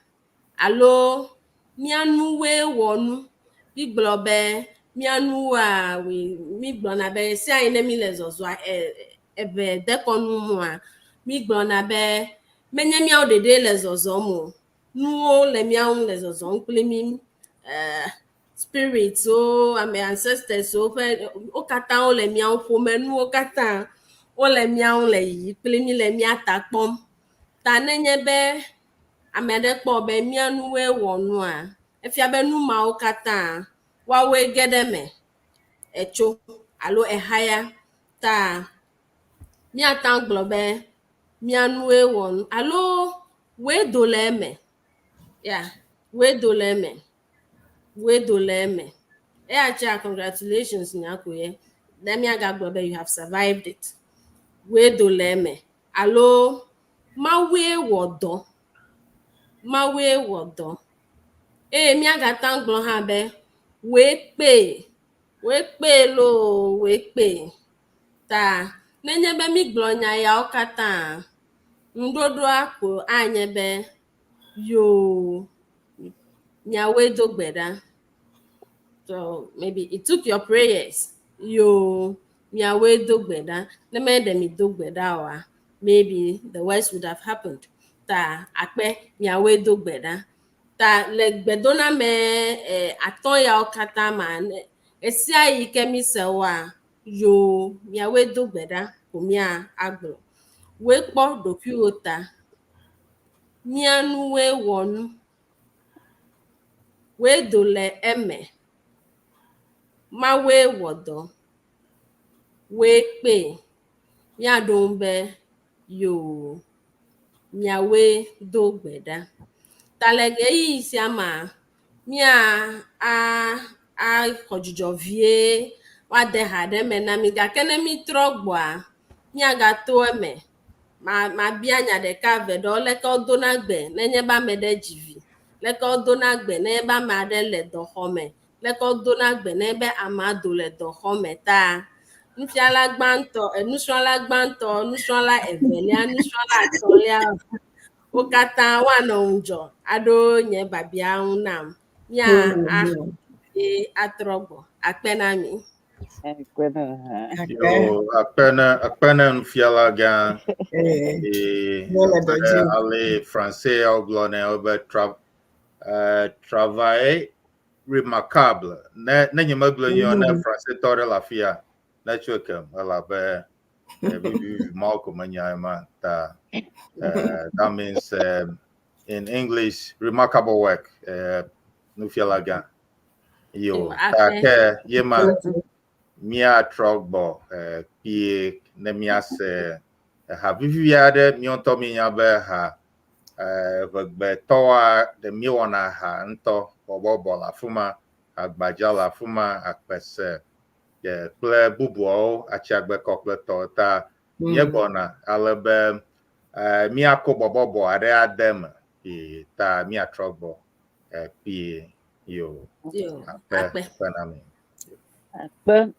alo mía nuwoe wɔ nu. Mígblɔ be mía nuwoa mígblɔna be ɣesiaɣi ne mí le zɔzɔa eʋe dekɔnu mua, mígblɔna be menye míawo ɖeɖe le zɔzɔm o. Nuwo le mía ŋu le zɔzɔm kpli mí. Spiritswo, ame ancestors wo ƒe wo katã wole mía ŋu, ƒomenuwo katã wole mía ŋu le yiyim kpli mí le mía ta kpɔm. Ta nenye be ame aɖe kpɔ be mía nuwoe wɔ nua, efia be nu mawo katã woawoe ge ɖe eme etso alo ehaya. Ta míate ŋu agblɔ be mía nuwoe wɔ nu alo woe do le eme. Yeah, woe do le eme. Woe do le eme. Eya tsa congratulations nya ko ye. Ne míagagblɔ be you have survived it. Woe do le eme alo Mawue wɔ dɔ. Mawue wɔ dɔ. Eye míagate ŋu agblɔ hã be woe kpee. Woe kpee loo, woe kpee. Ta nenye be mígblɔ nya yawo katã, ŋuɖoɖoa ko anye be yoo, miawoe do gbe ɖa. So maybe it took your prayers. Yoo, miawoe do gbe ɖa. Ne menye ɖe mi do gbe ɖa oa, maybe the worst would have happened. Ta akpe miawoe do gbe ɖa. Ta le gbedoname atɔ̃ yawo katã ma, ɣesiaɣi ke mi se woa, Yoo, miawoe do gbe ɖa ko mía agblɔ. Woe kpɔ ɖokuiwò ta. Mía nuwoe wɔ nu. Woe do le eme. Mawue wɔ dɔ. Woe kpee. Míaɖo ŋu be yoo, miawoe do gbe ɖa. Ta le ɣeyiɣi sia mea, mía a axɔ dzidzɔ vie, woade ha ɖe eme na mí gake ne mítrɔ gbɔa, míagato eme. Ma mabia nya ɖeka eve ɖewo leke wodona gbe nenye be ame ɖe dzi vi, leke wodona gbe nenye be ame aɖe le dɔxɔme, leke wodona gbe nenye be amea do le dɔxɔme ta nufiala gbãtɔ, nusrɔ̃la gbãtɔ, nusrɔ̃la evelia, nusrɔ̃la etɔ̃lia, wo katã woanɔ ŋudzɔ aɖo nye biabia ŋu nam. Mía axɔ atrɔ gbɔ. Akpe na mi. Akpe na hã. Yo, akpe na akpe na nufiala gã. Ee, ale français wogblɔ nɛ wobe tra travail remarquable. Ne ne nye megblɔ nyuie ne français tɔ ɖe le afia, ne tso kem elabe vivivi mawo ko menya ema ta. That means in English, remarkable work. Nufiala gã. Yo, ta ke yema míatrɔ gbɔ kpuie ne míase ha vivi aɖe míawo ŋutɔ míenya be ha ʋegbetɔwoa ɖe míewɔna ha ŋutɔ bɔbɔbɔ le afi ma, agbadza le afi ma, akpese kple bubuawo, atsiagbekɔ kple tɔ ta míegbɔna ale be míakɔ bɔbɔbɔ aɖe ade eme ta míatrɔ gbɔ kpuie. Yo, akpe akpe na mi. Akpe.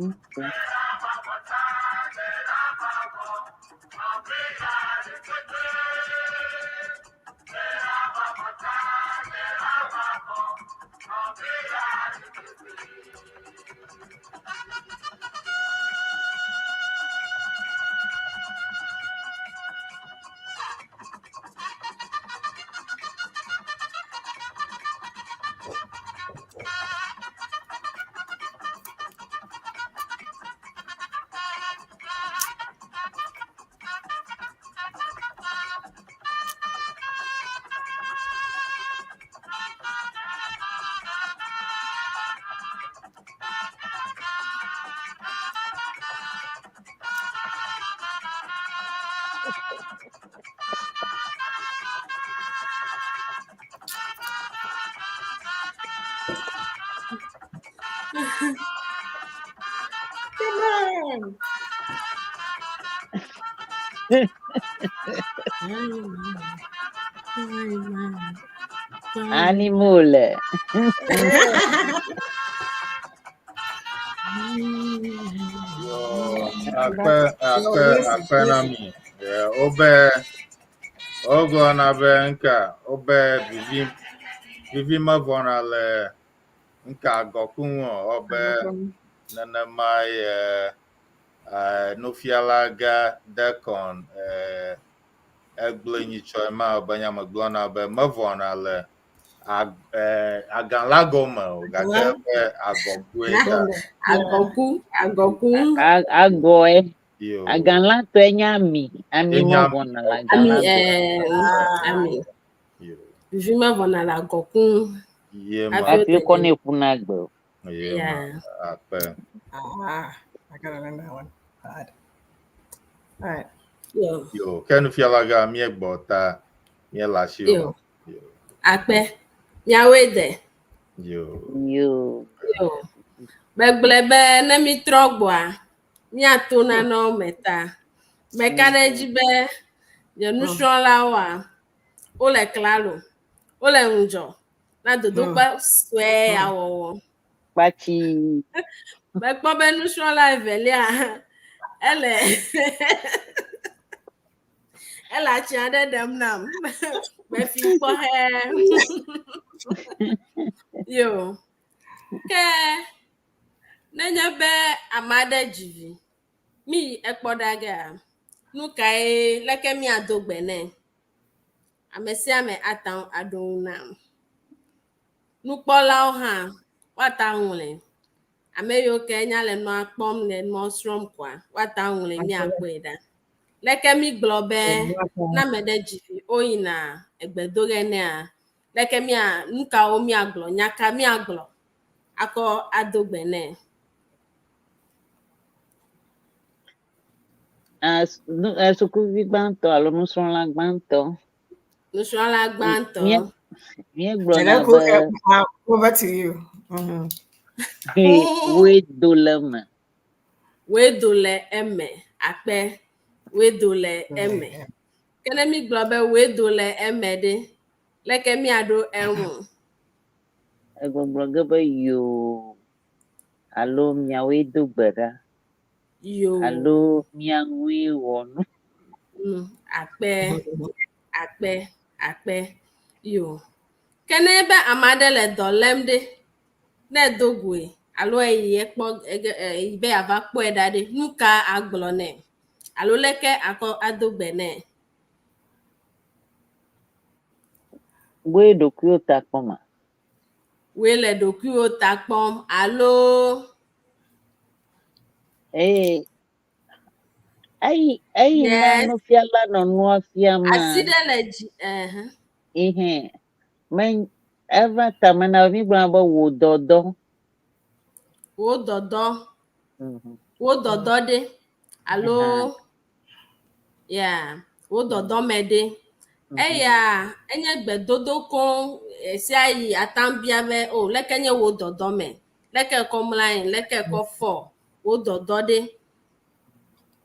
Okay. Come on. Animal. Yo, akpe akpe akpe na mi. Yeah, obe ogblɔna be ŋka wobe vivi vivi mevɔna le ŋka agɔku ŋu o. Wobe nenema ye nufiala gã Dekon egblɔe nyitsɔ ma be nya megblɔna be mevɔna le ag agalã gɔme o gake be agɔkue ta. Agɔku, agɔku. Agɔe. Yo. Agalãtɔe nye ami. Ami Enye ami. mevɔna le Ami, agalã gɔme. ami. Yo. Vivi mevɔna le agɔku ŋu. Ye ma. Hafi Hafi wote wokɔnɛ ƒuna gbe o. Ye ma. Yeah. Akpe. Ah, I gotta learn that one. Hard. All right. Yo. Yo. Ke nufiala gã míegbɔ ta míele asi o. Yo. Akpe. Miawoe de. Yo. Yo. Yo. Megblɔe be ne mitrɔ gbɔa, míato nanewo me ta. Meka ɖe edzi be nye nusrɔ̃lawoa, wole klalo, wole ŋudzɔ na dodokpɔ sue ya wɔwɔ. Kpatsi. Mekpɔ be nusrɔ̃la evelia ele ele atsi aɖe ɖem nam. Mefi kpɔ hɛ. Yo. Ke nenye be ame aɖe dzi vi, mi yi ekpɔ ɖa gea, nu kae leke míado gbe nɛ? Ame sia ame ate ŋu aɖo ŋu nam. Nukpɔlawo hã woate ŋu ŋlɔe. Ame yiwo ke nya le nua kpɔm le nua srɔ̃m koa, woate ŋu ŋlɔe míakpɔe ɖa. Leke mi gblɔ be ne ame ɖe dzi vi woyina egbe do ge nɛa, leke mía nu kawo míagblɔ, nya ka míagblɔ akɔ ado gbe nɛ? Ah, sukuvi gbãtɔ alo nusrɔ̃la gbãtɔ. Nusrɔ̃la gbãtɔ. Míegblɔna Jeneku, be over to you. Woe do le eme. Woe do le eme. Akpe. Woe do le eme. Ke ne mi gblɔ be woe do le eme ɖe, leke míaɖo eŋu? Egbɔgblɔ ge be yoo alo miawoe do gbe ɖa. Yoo. Alo mia ŋue wɔ nu. Akpe, akpe, akpe. Yo. Ke ne be ame aɖe le dɔ lém ɖe, ne edo goe alo eyi ekpɔ ege eyi be yeava kpɔe ɖa ɖe, nu ka agblɔ nɛ? Alo leke akɔ ado gbe nɛ? Woe ɖokuiwò ta kpɔm a? Woe le ɖokuiwò ta kpɔm alo Eye eyi eyi na Yes. nufiala nɔ nua fiam Asi ɖe le dzi. Ɛhɛ. Ihe. Me eva tame na mi gblɔna be wò dɔdɔ. Wò dɔdɔ. Wò dɔdɔ ɖe alo yeah, wò dɔdɔ me ɖe. Eya enye gbedodo koŋ sia yi ate ŋu bia be o leke nye wò dɔdɔ me, leke kɔ mlɔ anyi, leke kɔ fɔ, wò dɔdɔ ɖe.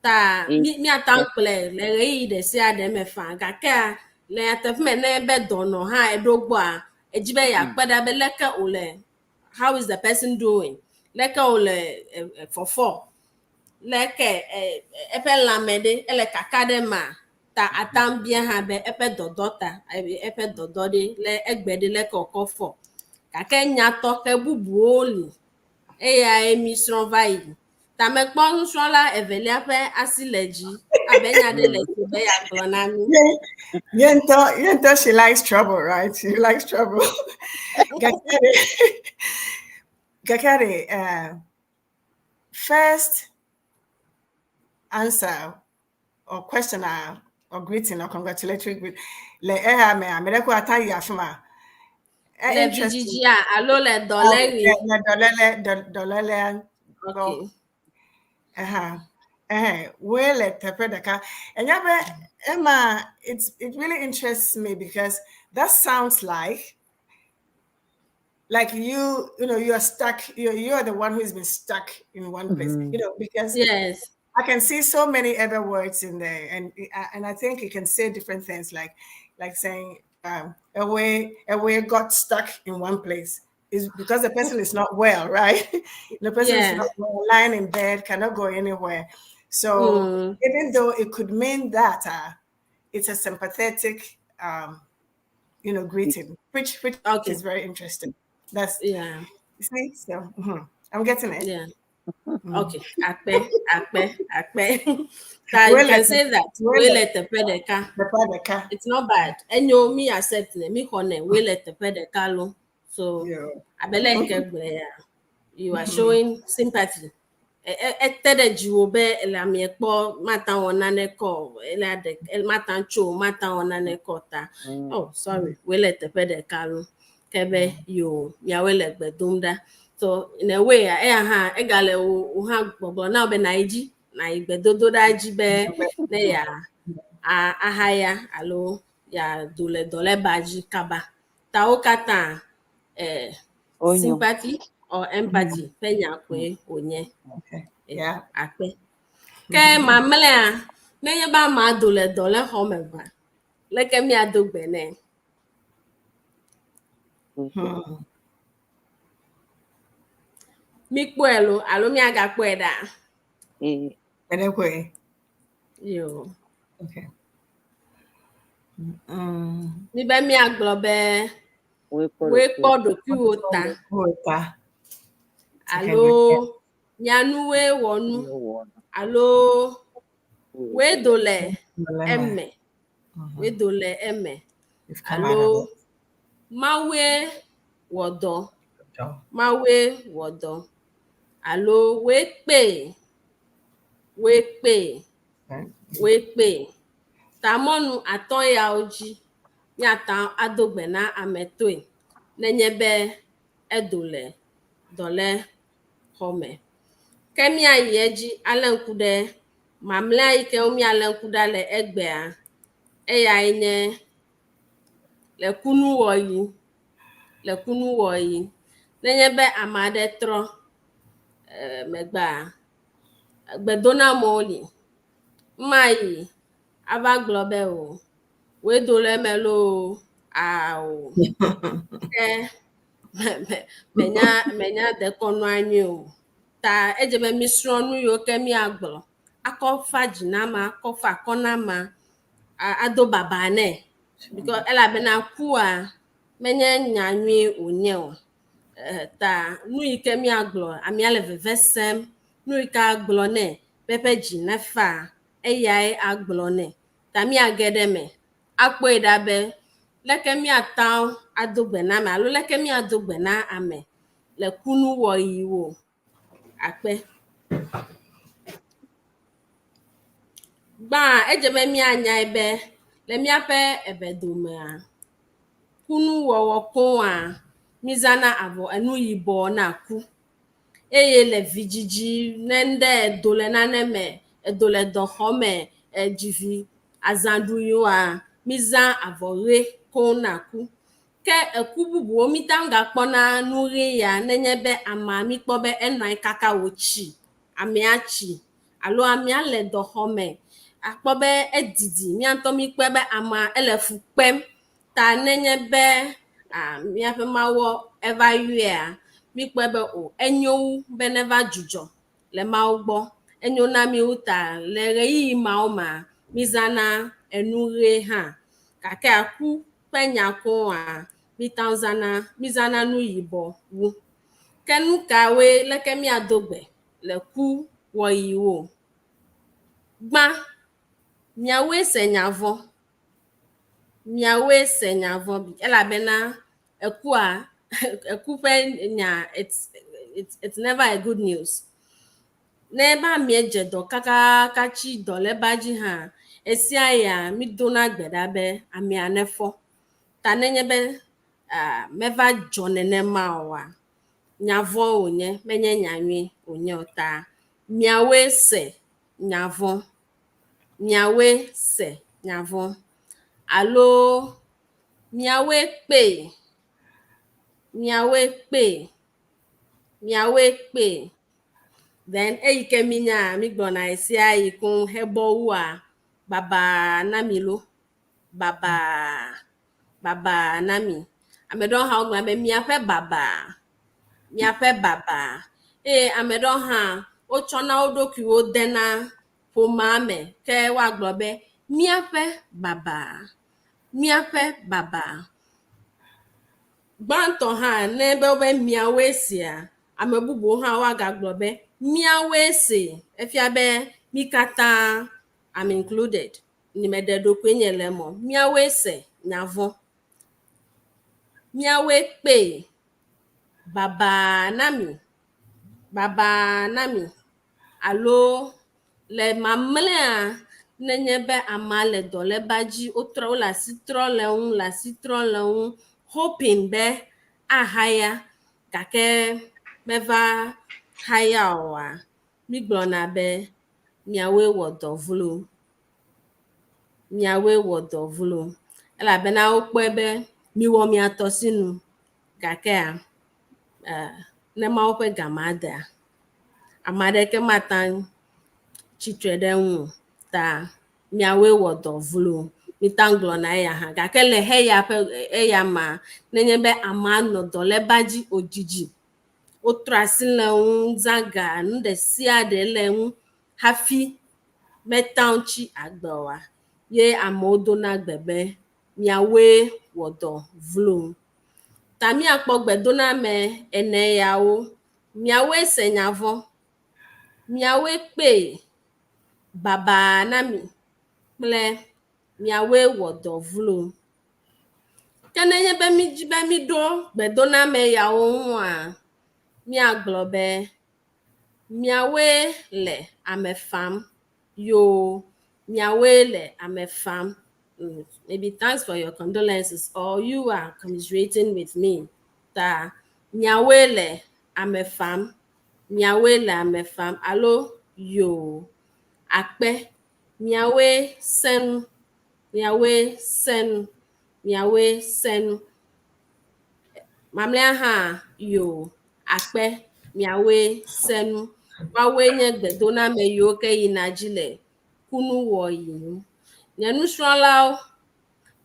Ta míate ŋu kplɔe le ɣeyiɣi ɖe sia ɖe me faa gakea le nyateƒe me ne be dɔnɔ hã eɖo gbɔa, edzi be yeakpe ɖa be leke wòle, how is the person doing, leke wòle fɔfɔ, leke eƒe lãme ɖe ele kaka ɖe mea, ta ate ŋu bia hã be eƒe dɔdɔ ta, eƒe dɔdɔ ɖe le egbe ɖe leke wòkɔ fɔ. Gake nya tɔxɛ bubuwo li eyae mi srɔ̃ va yi. Ta mekpɔ nusrɔ̃la evelia ƒe asi le dzi abe nya ɖe le si be yeagblɔ na mí. Ye ŋutɔ, she likes trouble, right? She likes trouble. Gakere, Gakere, first answer or question or greeting or congratulatory greet. Le eha me, ame ɖe ko ata yi afi ma. Le vidzidzia alo le dɔléɣi? Le dɔléle, dɔlélea gbɔ. Okay. Aha. Woe le teƒe ɖeka. Enya be Emma, it really interests me because that sounds like you are stuck. You are the one who's been stuck in one place. Because I can see so many other words in there, and I think you can say different things like saying away got stuck in one place is because the person is not well, right? The person is not well, lying in bed, cannot go anywhere. So even though it could mean that, it's a sympathetic, greeting, which is very interesting. That's you see, so I'm getting it. Yeah. Okay. Akpe, akpe, akpe. Ta you can say that. Woe le teƒe ɖeka. Teƒe ɖeka. It's not bad. Enyo mi accept ne mi xɔ ne woe le teƒe ɖeka lo. So abele nke gblɔe ya. You are showing sympathy. Ete ɖe dziwò be ele amea kpɔ mata wɔ nane kɔ ele aɖe mata tso mata wɔ nane kɔ ta. Oh, sorry. Woe le teƒe ɖeka lo. Ke be yo miawoe le gbe dom ɖa. So in a way, eya hã egale wo hã gbɔgblɔ na wo be na yi dzi na yi gbedodoɖa dzi be ne ya ahaya alo ya do le dɔleba dzi kaba. Ta wo katã Onyo. Sympathy or empathy ƒe nya koe wònye. Okay. Yeah. Akpe. Ke mamlɛa, nenye be amea do le dɔlexɔ me va, leke míado gbe nɛ? Míkpɔe lo alo míagakpɔe ɖa? Anyway. Yo. Okay. Mi be míagblɔ be woe kpɔ ɖokuiwò ta Woe ta. Alo mianuwoe wɔ nu alo woe do le eme woe do le eme alo Mawue wɔ dɔ Mawue wɔ dɔ alo woe kpee woe kpee woe kpee. Ta mɔnu atɔ̃ yawo dzi míata ado gbe na ame toe nenye be edo le dɔlexɔ me. Ke míayi edzi alé ŋku ɖe mamlɛa yi ke míalé ŋku ɖa le egbea eyae nye le kunuwɔɣi le kunuwɔɣi nenye be ame aɖe trɔ megbea gbedonamewo li. Mayi ava gblɔ be o woe do le eme loo ao ke menya menya dekɔnua nyuie o. Ta edze be mísrɔ̃ nu yiwo ke míagblɔ akɔ fa dzi na amea akɔ fa akɔ na amea ado baba nɛ because elabena kua menye nya nyui wònye o. Ta nu yi ke míagblɔ amea le veve sem nu yi ke agblɔ nɛ be eƒe dzi nefa eyae agblɔ nɛ. Ta míage ɖe eme akpɔe ɖa be leke míata ado gbe na ame alo leke míado gbe na ame le kunuwɔɣiwo. Akpe. Gbã edze be míanyae be le míaƒe eʋedomea kunuwɔwɔ koŋa mízãna avɔ enu yibɔ na ku eye le vidzidzi ne ŋɖe edo le nane me edo le dɔxɔ me edzi vi azãɖuɣiwoa mízã avɔ ɣe koŋ na ku. Ke eku bubuwo míte ŋu gakpɔna nu ɣe ya nenye be amea míkpɔ be enɔ anyi kaka wòtsi amea tsi alo amea le dɔxɔ me akpɔ be edidi mía ŋutɔ míkpɔe be amea ele fu kpem ta nenye be míaƒe Mawuɔ eva yɔea míkpɔe be o enyo wu be neva dzudzɔ le Mawu gbɔ enyo na mí wu ta le ɣeyiɣi mawo mea mízãna enu ɣe hã gake aku ƒe nya koŋa míte ŋu zãna mízãna nu yibɔ wu. Ke nu kawoe leke míado gbe le kuwɔɣiwo? Gbã, miawoe se nya vɔ̃. Miawoe se nya vɔ̃ elabena ekua eku ƒe nya it's never a good news. Ne ebe amea dze dɔ kakaka tsi dɔleba dzi hã, esia ya mídona gbe ɖa be amea nefɔ. Ta nenye be meva dzɔ nenema oa, nya vɔ̃ wònye, menye nya nyui wònye o ta miawoe se nya vɔ̃. Miawoe se nya vɔ̃. Alo miawoe kpee. Miawoe kpee. Miawoe kpee. Then eyi ke minya migblɔna ɣesiaɣi koŋ hebɔ wua babaa na mi lo. Babaa. Babaa na mi. Ame ɖewo hã wogblɔna be miaƒe babaa. Miaƒe babaa. Eye ame ɖewo hã wotsɔna wo ɖokuiwo dena ƒomea me ke woagblɔ be míaƒe babaa. Míaƒe babaa. Gbãtɔ hã ne be wobe miawoe sea, ame bubuwo hã woagagblɔ be míawoe see. Efia be mí katã I'm included. Nyemeɖe ɖokuinye le eme o. Míawoe se nya vɔ̃. Míawoe kpee. Babaa na mi. Babaa na mi. Alo le mamlɛa nenye be amea le dɔléba dzi wotrɔ wole asi trɔm le eŋu le asi trɔm le eŋu hoping be ahaya gake meva haya oa, mígblɔna be miawoe wɔ dɔ vlo. Miawoe wɔ dɔ vlo elabena wokpɔe be miwɔ mia tɔ sinu gakea ne Mawu ƒe gamea dea, ame aɖeke mate ŋu tsitre ɖe eŋu o ta miawoe wɔ dɔ vlo. Míte ŋu gblɔna eya hã gake le xeya ƒe eya mea, nenye be amea nɔ dɔléba dzi wòdzidzi, wotrɔ asi le eŋu, zã ga, nu ɖe sia ɖe le eŋu hafi mete ŋu tsi agbe oa, ye amewo dona gbe be miawoe wɔ dɔ vlo. Ta míakpɔ gbedoname ene yawo. Miawoe se nya vɔ̃, miawoe kpee, babaa na mi kple miawoe wɔ dɔ vlo. Ke nenye be mídi be míɖo gbedoname yawo ŋua, míagblɔ be miawoe le ame fam yoo, miawoe le ame fam. Maybe thanks for your condolences or you are commiserating with me. Ta miawoe le ame fam, miawoe le ame fam alo yoo, akpe, miawoe sẽ nu, miawoe sẽ nu, miawoe sẽ nu. Mamlɛa hã yoo, akpe, miawoe sẽ nu. Woawoe nye gbedoname yiwo ke yina dzi le kunuwɔɣi ŋu. Nye nusrɔ̃lawo,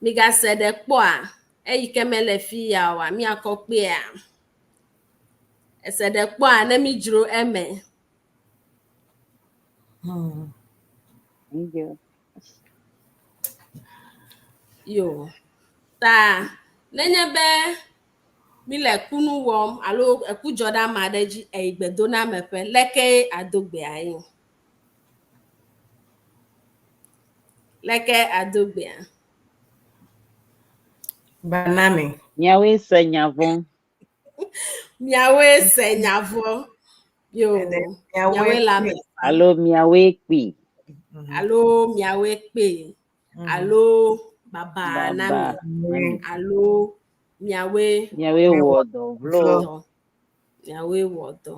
migase ɖe kpɔa eyi ke mele fi ya oa, míakɔ kpea? Ese ɖe kpɔa ne mídzro eme. Thank you. Yo. Ta nenye be míle kunu wɔm alo eku dzɔ ɖe ame aɖe dzi eyi gbedonameƒe, leke ado gbea ye? Leke ado gbea? Banami. Miawoe se nya vɔ̃. Miawoe se nya vɔ̃. Yo. And then Miawoe le ame Alo miawoe kpee. Alo miawoe kpee. Alo babaa na mi. Baba. Alo miawoe Miawoe wɔ dɔ vlo. Dɔ. Miawoe wɔ dɔ.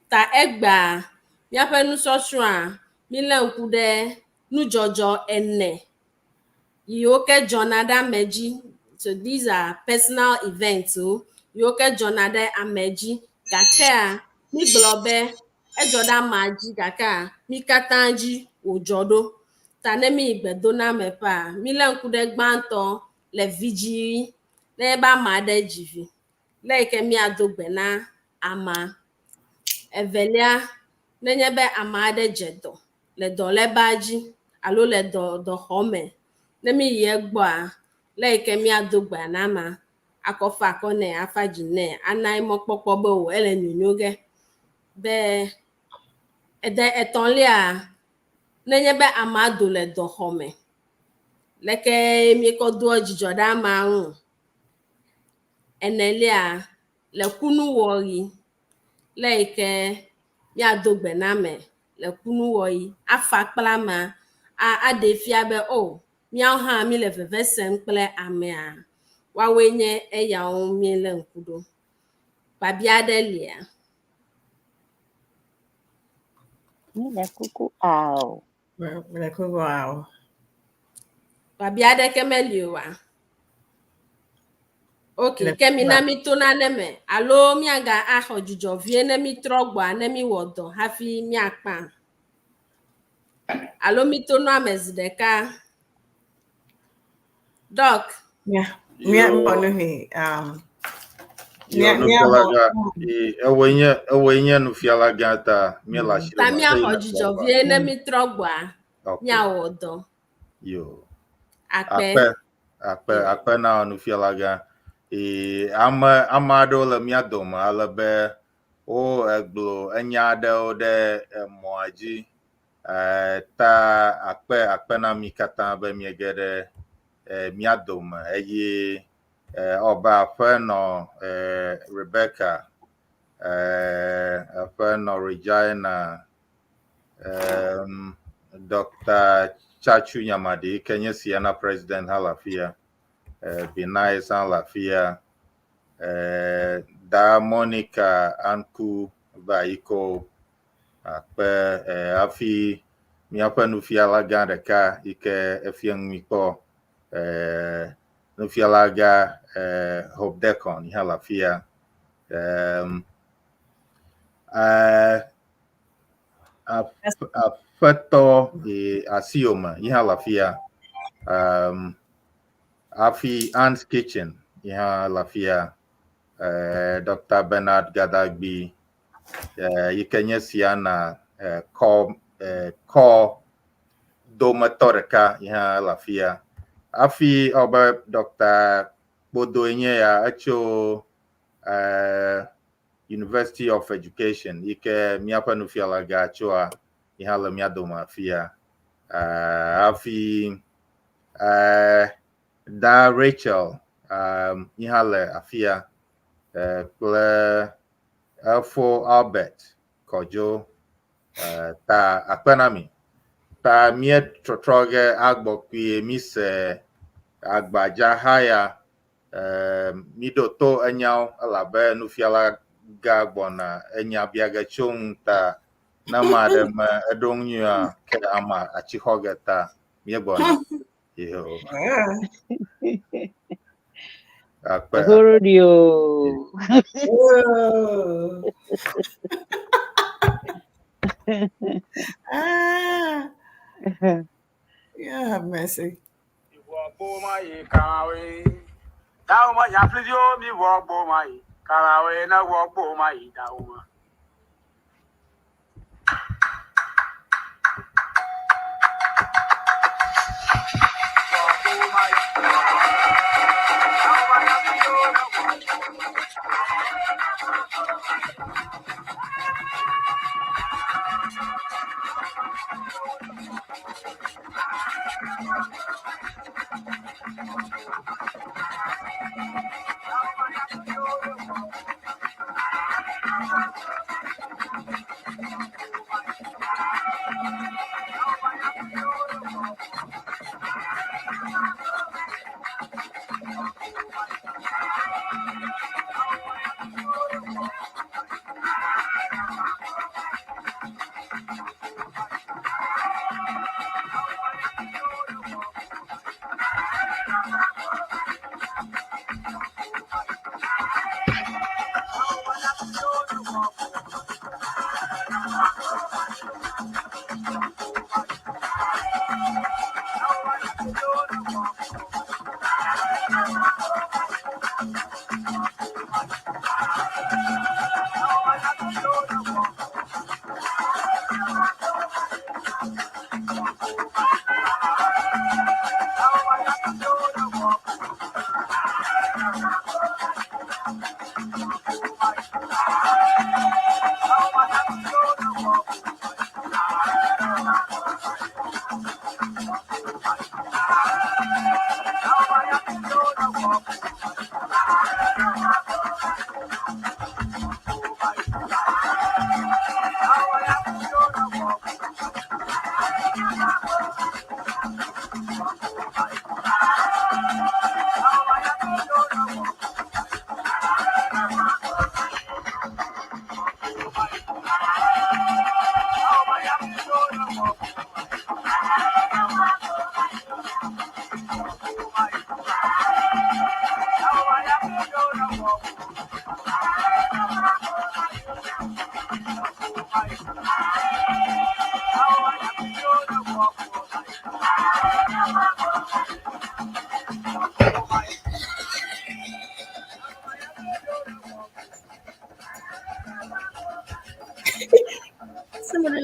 Ta egbea míaƒe nusɔsrɔ̃a mílé ŋku ɖe nudzɔdzɔ ene yiwo ke dzɔna ɖe ame dzi. So these are personal events o yiwo ke dzɔna ɖe ame dzi gakea mígblɔ be edzɔ ɖe amea dzi gakea mí katã dzi wòdzɔ ɖo. Ta ne míyi gbedonameƒea, mílé ŋku ɖe gbãtɔ le vidziɣi ne be ame aɖe dzi vi. Le yi ke míado gbe na amea. Evelia, nenye be ame aɖe dze dɔ le dɔléba dzi alo le dɔ dɔxɔme, ne míyi egbɔa, le yi ke míado gbea na amea, akɔ fa akɔ nɛ, afa dzi nɛ, ana ye mɔkpɔkpɔ be o ele nyonyo ge. Be ede etɔ̃lia, nenye be amea do le dɔxɔme, leke míekɔ doa dzidzɔ ɖe amea ŋu. Enelia, le kunuwɔɣi, le yi ke míado gbe na ame le kunuwɔɣi, afa kple amea, aɖee fia be o míawo hã míle veve sem kple amea. Woawoe nye eyawo míelé ŋku ɖo. Biabia aɖe lia? Míele kuku ao. Míele kuku ao. Biabia aɖeke meli oa? Ok, ke mina mi to nane me alo miaga axɔ dzudzɔ vie ne mi trɔ gbɔa ne mi wɔ dɔ hafi miakpa. Alo mi to nua me zi ɖeka. Doc. Yeah. Mia nu he. Yo, nufiala gã, ewoe nye ewoe nye nufiala gã ta míele asi Ta miaxɔ dzudzɔ vie ne mi trɔ gbɔa miawɔ dɔ. Yo. Akpe. Akpe akpe akpe na nufiala gã. Ee, ame ame aɖewo le mía dome ale be wo egblɔ enya aɖewo ɖe emɔa dzi. E, ta akpe akpe na mi katã be miege ɖe e, mía dome eye e, ɔbe aƒenɔ e, Rebecca, e, aƒenɔ Regina, um, Dr. Chachu Nyamadi yi ke nye Siena president hã le afia, e, Binais hã le afia, e, Da Monica Anku Vaiko akpe e, hafi míaƒe nufiala gã ɖeka yi ke efia nu mí kpɔ e, nufiala gã e, Hope Decon yi hã le afia. Um, e, aƒetɔ e, Asiome yi hã le afia. Um, hafi Anne's Kitchen yi hã le afia. E, Dr. Bernard Gadagbi e, yi ke nye Siana e, kɔ e, kɔ dometɔ ɖeka yi hã le afia. Hafi ewɔ Dr. Kpodoe nye ya etso e, University of Education yi ke míaƒe nufiala gã tsoa yi hã le mía dome afia. Uh, hafi uh, Da Rachel um, yi hã le afia uh, kple Elfo Albert Kɔdzo uh, ta akpe na mi. Ta míetrɔtrɔ ge agbɔ kpuie mi se agbadza haya uh, miɖo to enyawo elabe nufiala gã gbɔna enya bia ge tso ŋu ta ne ame aɖe me eɖo ŋu nyuia ke ama atsi xɔ ge ta míegbɔna. Yo. Akpe. Horodio. Oh. Ah, yeah, have mercy. Dawo nyaflivio mi wɔ gboma yi kalawe na wɔ gboma yi dawo ma.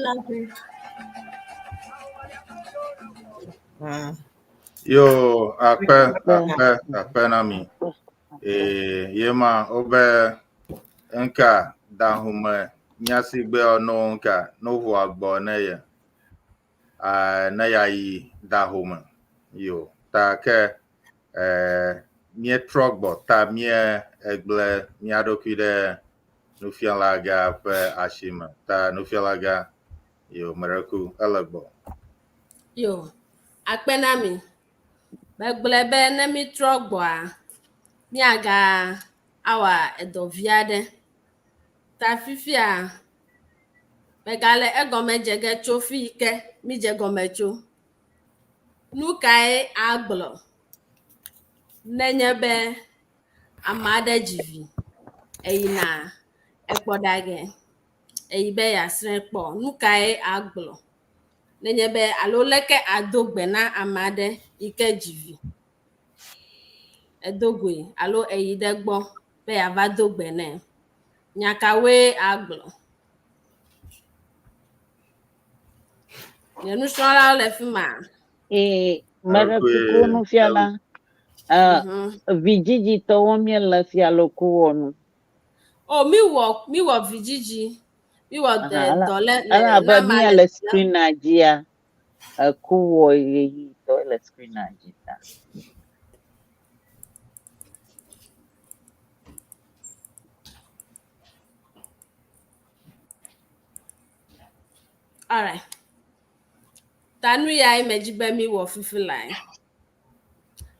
Nancy. Yo, akpe, akpe, akpe na mi. Ee, yema wobe nka dahume nyasigbe no nka no ʋua gbɔ ne ye. Ah, ne ya yi dahome. Yo, ta ke eh, míetrɔ gbɔ ta mía egble mía ɖokui ɖe nufialagã ƒe asi me. Ta nufialagã, yo, mereku, ele gbɔ. Yo, akpe na mi. Megblɔe be ne mítrɔ gbɔa, míaga awɔ edɔ vi aɖe. Ta fifia, megale egɔme dze ge tso fi yi ke mídze gɔme tso. Nu kae agblɔ nenye be ame aɖe dzi vi eyina ekpɔ ɖa ge, eyi be yeasrɔ̃e kpɔ. Nu kae agblɔ nenye be alo leke ado gbe na ame aɖe yi ke dzi vi edo goe alo eyi ɖe gbɔ be yeava do gbe nɛ. Nya kawoe agblɔ? Nye nusrɔ̃lawo le fi ma. Ee, meɖe kuku nufiala. Vidzidzitɔwo míele fia loko wɔ nu. O, miwɔ miwɔ vidzidzi. Miwɔ dɔ le elabe mía le screena dzia, eku wɔ ɣeyiɣitɔ le screena dzi ta. Alright. Ta nu yae medzi be miwɔ fifi lae.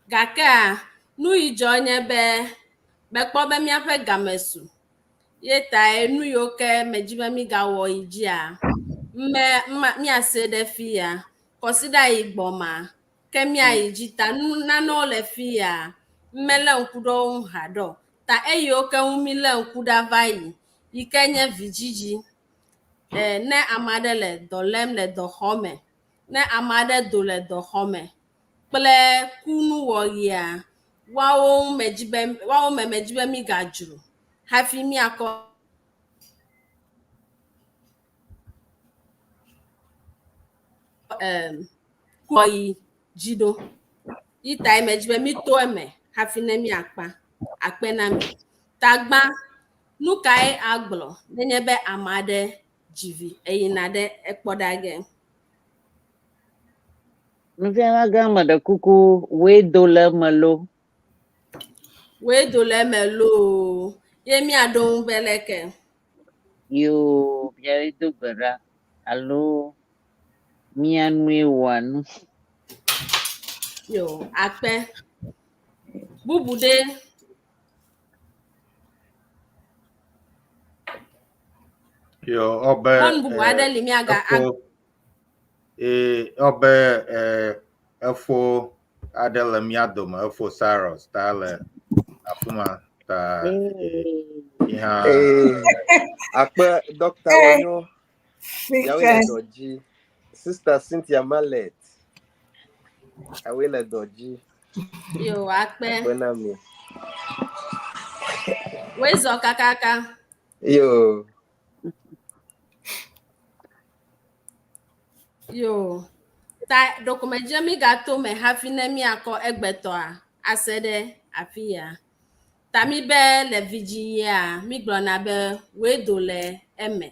Gakea, nu yi dzɔ nye be mekpɔ be míaƒe game su. Ye tae nu yiwo ke medzi be mígawɔ yi dzia, me ma míase ɖe fi ya. Kɔsiɖa yi gbɔ ma ke míayi dzi ta nu nanewo le fi ya melé ŋku ɖe wo ŋu haɖe o. Ta eyiwo ke ŋu mílé ŋku ɖa va yi yi ke nye vidzidzi. E, ne ame aɖe le dɔ lém le dɔxɔme, ne ame aɖe do le dɔxɔme kple kunuwɔɣia, woawo ŋu medzi be woawo me medzi be mígadzro hafi míakɔ em kuwɔɣi dzi ɖo. Yi tae medzi be míto eme hafi ne míakpa akpe na mi. Tagbã, nu kae agblɔ nenye be ame aɖe dzi vi eyina ɖe ekpɔ ɖa ge? Nufialagã meɖe kuku, wòe do le eme lo. Wòe do le eme loo. Ye míaɖo ŋu be leke? Yoo, míawoe do gbe ɖa alo mía nue wɔa nu. Yo, akpe. Bubu ɖe. Yo, ɔbe Mɔnu bubu aɖe li míaga efo ee ɔbe efo aɖe le mía dome efo Cyrus ta le afi ma ta yi hã Ee, akpe dɔkta wonyo yawoe le dɔ dzi. Sister Cynthia Mallet yawoe le dɔ dzi. Yo, akpe. Akpe na mi. Woe zɔ kakaka. Yo. Yo. Ta ɖeko medze mígato me hafi ne míakɔ egbetɔa ase ɖe afi ya. Ta mi be le vidziɣia mígblɔna be woe do le eme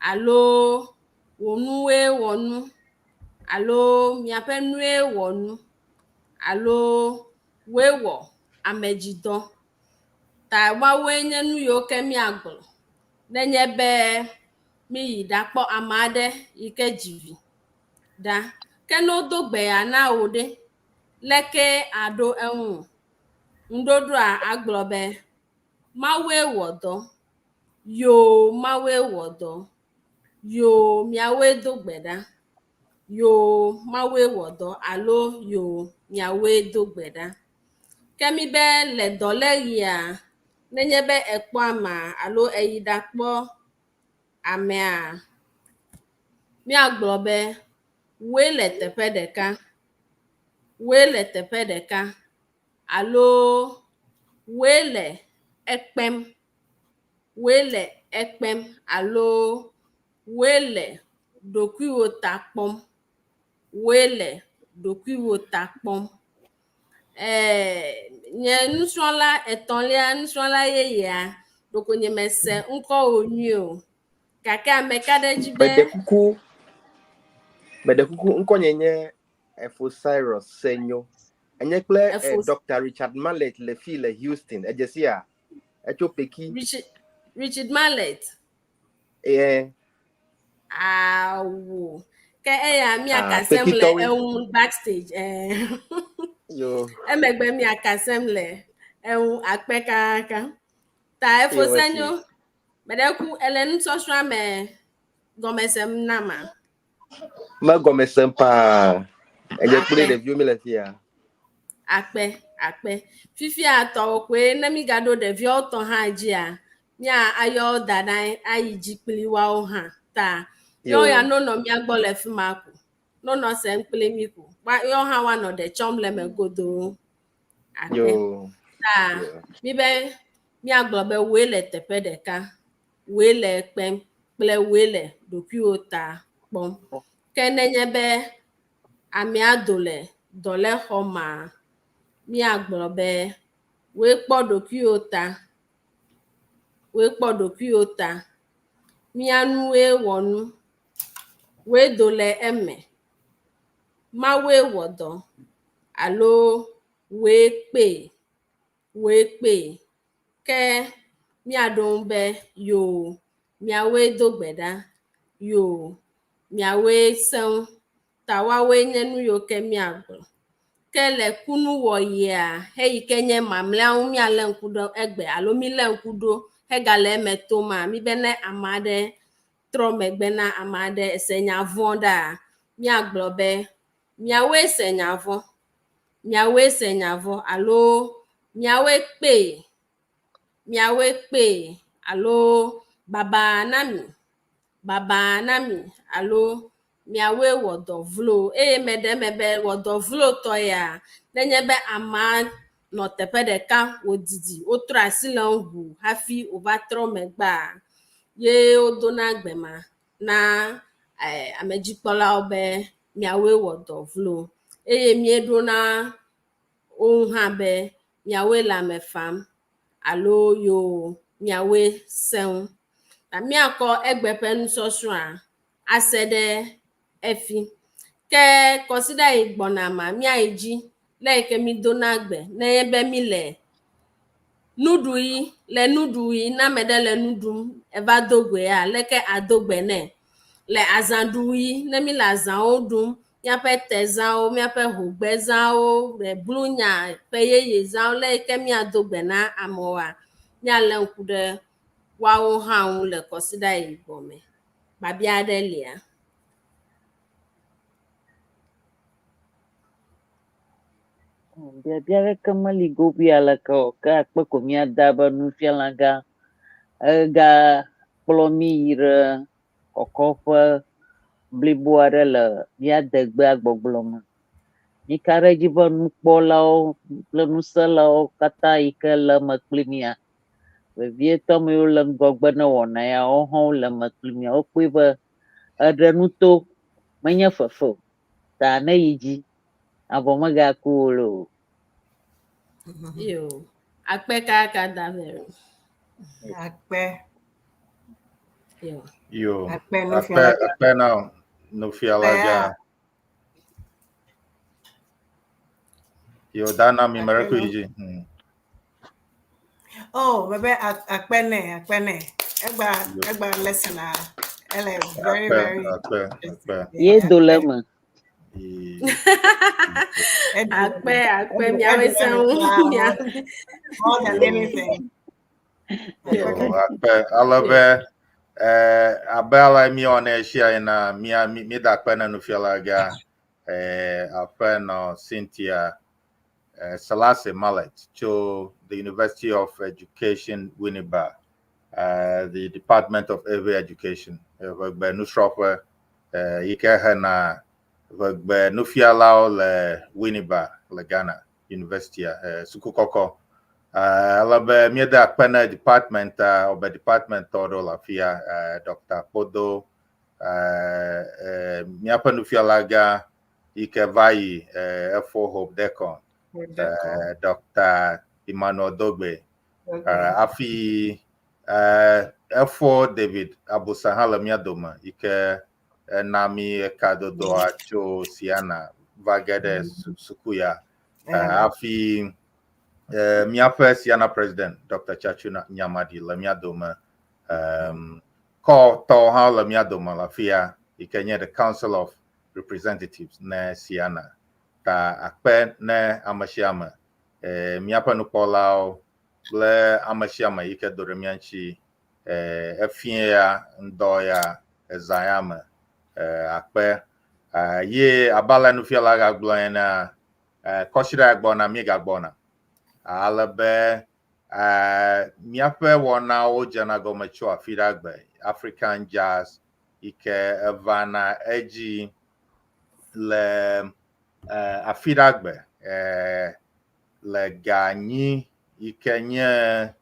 alo wò nuwoe wɔ nu alo miaƒe nue wɔ nu alo woe wɔ amedzidɔ. Ta woawoe nye nu yiwo ke míagblɔ nenye be míyi ɖakpɔ ame aɖe yi ke dzi vi ɖa. Ke ne wodo gbe ya na wò ɖe, leke aɖo eŋu? Ŋuɖoɖoa agblɔ be Mawue wɔ dɔ. Yoo, Mawue wɔ dɔ. Yoo, miawoe do gbe ɖa. Yoo, Mawue wɔ dɔ alo yoo, miawoe do gbe ɖa. Ke mi be le dɔléɣia, nenye be ekpɔ amea alo eyi ɖakpɔ amea, míagblɔ be woe le teƒe ɖeka, woe le teƒe ɖeka alo woe le ekpem, woe le ekpem alo woe le ɖokuiwò ta kpɔm. Wòe le ɖokuiwò ta kpɔm. Eh, nye nusrɔ̃la etɔ̃lia, nusrɔ̃la yeyea, ɖeko nyemese ŋkɔwò nyuie o. Gake ame ka ɖe edzi be. Meɖe kuku, meɖe kuku, ŋkɔnye nye Efo Cyrus Senyo. Enye kple Efo Dr. Richard Mallet le fi le Houston. Edze sia? Etso Peki. Richard, Richard Mallet. Eh. Awo. Ke eya míaka Ah, sem le Pekitɔwoe. eŋu backstage. Eh. Yo. Emegbe míaka sem le eŋu akpe kaka. Ta Efo Yo, esi. Senyo, meɖe ku ele nusɔsrɔ̃a me gɔme sem nama. Megɔme sem paa. Edze kple Akpe. ɖeviwo mi le fia. Akpe, akpe. Fifia tɔwo koe ne mígaɖo ɖeviawo tɔ hã dzia, mía ayɔ wo da ɖe anyi ayi dzi kpli woawo hã. Ta yewo ya Yo. nonɔ mía gbɔ le fi ma ko. Nonɔ sem kpli mí ko. Wa yewo hã woanɔ ɖe tsɔm le me godoo. Akpe. Yo. Ta Yo. míbe míagblɔ be woe le teƒe ɖeka, woe le kpem kple woe le ɖokuiwò ta kpɔm. Ke nenye be amea do le dɔléxɔ mea, míagblɔ be woe kpɔ ɖokuiwò ta, woe kpɔ ɖokuiwò ta, mía nue wɔ nu, woe do le eme, Mawue wɔ dɔ alo woe kpee, woe kpee. Ke míaɖo ŋu be yoo, miawoe do gbe ɖa, yoo, miawoe sẽ ŋu. Ta woawoe nye nu yiwo ke míagblɔ. Ke le kunuwɔɣia, heyi ke nye mamlɛawo ŋu míalé ŋku ɖo egbe alo mílé ŋku ɖo hegale eme toma, míbe ne ame aɖe trɔ megbe na ame aɖe ese nya vɔ̃ ɖaa, míagblɔ be miawoe se nya vɔ̃, miawoe se nya vɔ̃ alo miawoe kpee, miawoe kpee alo babaa na mi, babaa na mi alo miawoe wɔ dɔ vlo. Eye meɖe eme be wɔ dɔ vlo tɔ ya, nenye be amea nɔ teƒe ɖeka wòdidi wotrɔ asi le eŋu hafi wòva trɔ megbea, ye wodona gbe ma na amedzikpɔlawo be miawoe wɔ dɔ vlo. Eye míeɖona wo ŋu hã be miawoe le ame fam alo yoo miawoe sẽ ŋu. Ta míakɔ egbe ƒe nusɔsrɔ̃a ase ɖe efi. Ke kɔsiɖa yi gbɔna ma míayi dzi le yi ke mídona gbe nenye be míle nuɖuɣi le nuɖuɣi ne ame ɖe le nu ɖum eva do goea leke ado gbe nɛ. Le azãɖuɣi ne míle azãwo ɖum míaƒe tezãwo, míaƒe hogbezãwo, blunya ƒe yeye zãwo le yi ke míado gbe na amewoa, míalé ŋku ɖe woawo hã ŋu le kɔsiɖa yi gbɔ me. Biabia aɖe lia? Biabia aɖeke meli gobi aleke o, ke akpe ko míada be nufialagã egakplɔ mí yi ɖe kɔkɔƒe blibo aɖe le mía degbea gbɔgblɔ me. Mika ɖe edzi be nukpɔlawo kple nuselawo katã yi ke le eme kpli mía, vevietɔ ame yiwo le ŋgɔgbe ne wɔna ya woawo hã wole eme kpli mía. Wokpɔe be eɖe nuto menye fefe o, ta ne yi dzi avɔ megaku wò loo. Yo, akpe kaka Davero. Akpe. Yo. Yo. Akpe Akpe nufiala. akpe na nufiala gã. Yo dana mi Akpe mɛrɛku no. yi dzi. Oh, bebe akpe ne, akpe ne. Egba Yo. egba lesson a ele very Akpe very akpe interesting. akpe. Ye Yeah, do le akpe. eme. Yi. Edu Akpe akpe edu miawoe edu sẽ eme ŋu paa mia. more than Yo. anything. Yo Akpe kaka. akpe ale be abe ale míewɔnɛ sia ena mía míeda akpe na nufiala gã aƒenɔ Cynthia Selassie Mallet tso the University of Education Winneba, the Department of Ewe Education, Ʋegbe nusrɔ̃ƒe yi ke hena ʋegbe nufialawo le Winneba le Ghana University suku kɔkɔ. Ale be míeda akpe na department a, wobe department tɔ ɖewo le afia, Dr. Kpodo Míaƒe nufialagã yi ke va yi efo Hope Decon, Dr. Emmanuel Dogbe. Hafi efo David Abusa hã le mía dome yi ke ena mí ekadodoa tso Siana va ge ɖe suku ya. Hafi míaƒe Siana president Dr. Chachu Nyamadi le mía dome. Kɔ tɔwo hã le mía dome le afi ya yi ke nye the Council of Representatives ne Siana. Ta akpe ne ame sia ame, míaƒe nukpɔlawo kple ame sia ame yi ke do ɖe mía ŋuti efie ya, ŋdɔ ya, ezã ya me. Akpe. Ye abe ale nufiala gagblɔ enea, kɔsiɖa gbɔna míegagbɔna. Ale be míaƒe wɔnawo dzena gɔme tso afi ɖa gbe. African Jazz yi ke evana edzi le afi ɖa gbe le ga nyi yi ke nye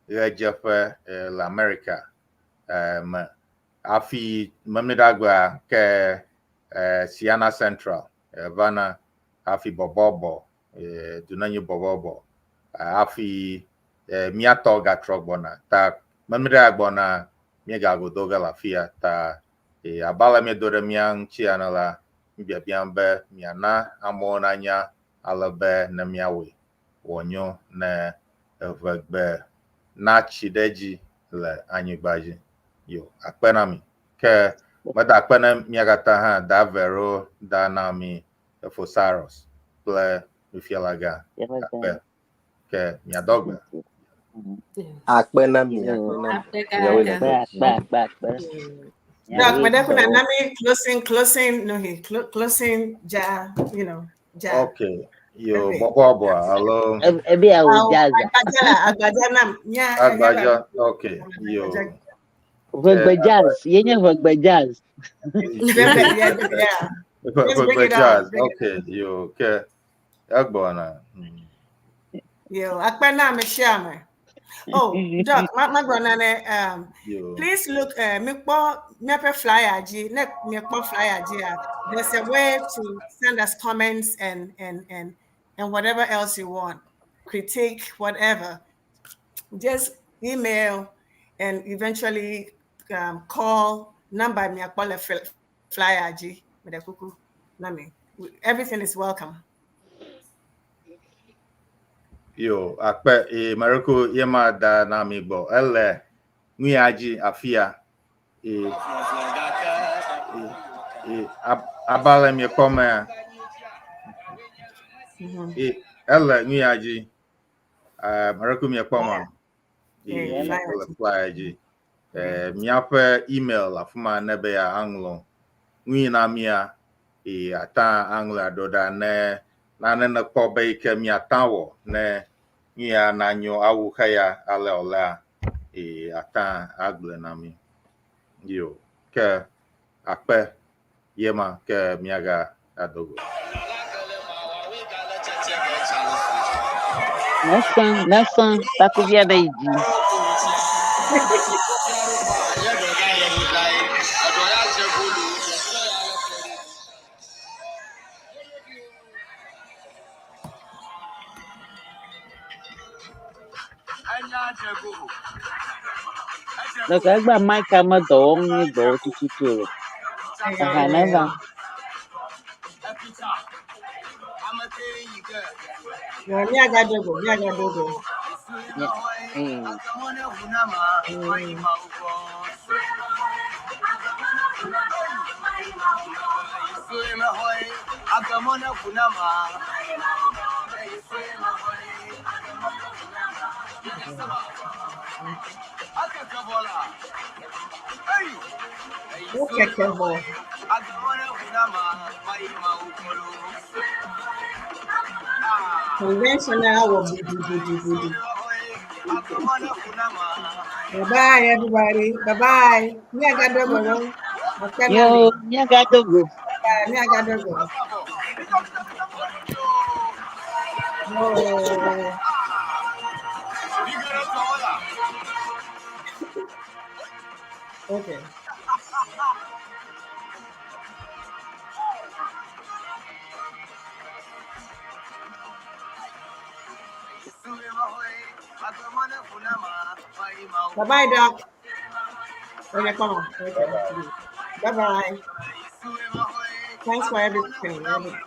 ɣedzeƒe le America me. Hafi Memleɖagbea ke Siana Central vana hafi bɔbɔbɔ Dunenyi bɔbɔbɔ hafi míatɔ gatrɔ gbɔna. Ta Memleɖa gbɔna míegago do ge le afi ya. Ta abe ale míedo ɖe mía ŋuti ene la, míbiabiam be miana amewo nanya ale be ne míawɔe wònyo ne eʋegbe natsi ɖe edzi le anyigba dzi. Yo, akpe na mi. Ke meda akpe ne mía katã hã da Vero, da Naomi, Efo Cyrus kple nufialagã. Akpe. Ke miadɔ gbe. Akpe na mi, akpe na mi. Miawoe le Akpe, dɔ dzi. akpe, akpe, akpe. Doc, Miawoe but dɔ. nami closing, closing, no, he closing, ja, ja. Okay. Yo, Okay. bɔbɔbɔ alo Ebi awo Awo, jazz. Agbaja, agbaja nam, nya, Agbaja. Okay. Yo. Ʋegbe jazz. Ye nye ʋegbe jazz. Yeah. Just bring Ʋegbe it on, jazz. bring it. Okay. Yo, ke egbɔna. Yo, akpe na me shame. Oh, Doc, ma gbɔna ne, Yo. please look, me kpɔ míaƒe flyer dzi, ne miekpɔ flyer dzi a, there's a way to send us comments and whatever else you want, critique, whatever. Just email and eventually call number miakpɔ le flyer dzi. Meɖe kuku na mi. Everything is welcome. Yo, akpe e mareko ye ma da na mi gbɔ. Ele nu ya dzi afia. E abe ale miekpɔ mea. E ele nu ya dzi. Mareko miekpɔ ma. E Yeah, flyer ele dzi. flyer dzi. Míaƒe email afi ma ne be ya aŋlɔ nu yi na mía e ata aŋlɔe aɖo ɖa ne nane nekpɔ be yi ke míata wɔ ne nu ya nanyo awu xeya ale wòlea e ata agblɔe na mí. Yo, ke akpe ye ma ke míaga adogo. Nesẽ, nesẽ, takuvia ɖe yi dzi. Dɔkta egba mic me dɔ wɔm nye dɔwɔ tututu o. Aha ne va. Yeah, miagadogo, miagadogo. Nye. Okay, Kevo. Conventional will be do do do do do. Bye bye, everybody. Bye bye. Miagadogo, no. Akpe na Yo, mi. miagadogo. Bye, miagadogo. Oh. Okay. Bye bye, Doc. Okay, come on. Okay. Bye bye. Thanks for everything. Everything.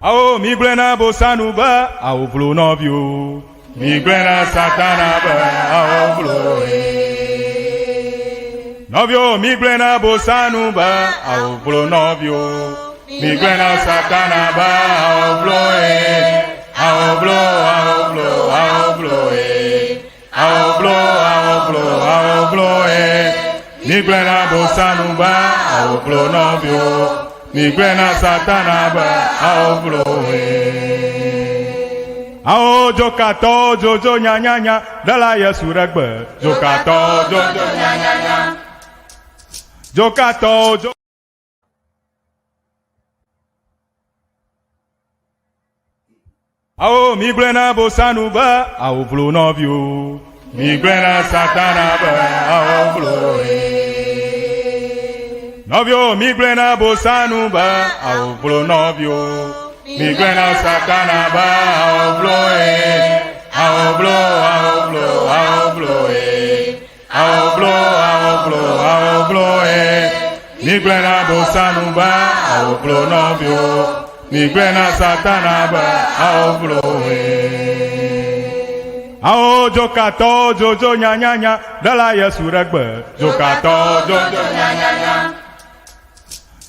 Awo mi gblẽ na bosanu be awo vlo nɔviwo. Mi gblẽ na satana be awo vlo ye. Nɔviwo mi gblẽ na bosanu be awo vlo nɔviwo. Mi gblẽ na satana be awo vlo ye. Awo vlo awo vlo awo vlo ye. Awo vlo awo vlo awo vlo ye. Mi gblẽ na bosanu be awo vlo nɔviwo. Mi gblẽ na satana be awo vlo ye. Awo dzokatɔwo dzodzo nyanyanya ɖela Yesu ɖe gbe. Dzokatɔwo dzodzo nyanyanya. Dzokatɔwo dzo. Awo mi gblẽ na bosanu be awo vlo nɔviwo. Mi gblẽ na satana be awo vlo ye. Nɔviwo mi gblẽ na bosanu be awo vlo nɔviwo. Mi gblẽ na satana be awo vlo ye. Awo vlo awo vlo awo vlo ye. Awo vlo awo vlo awo vlo ye. Mi gblẽ na bosanu be awo vlo nɔviwo. Mi gblẽ na satana be awo vlo ye. Awo dzokatɔwo dzodzo nyanyanya ɖela Yesu ɖe gbe. Dzokatɔwo dzodzo nyanyanya.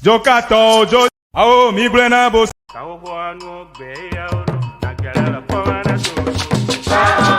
Dzokatɔwo dzo. Awo mi gblẽ na bos.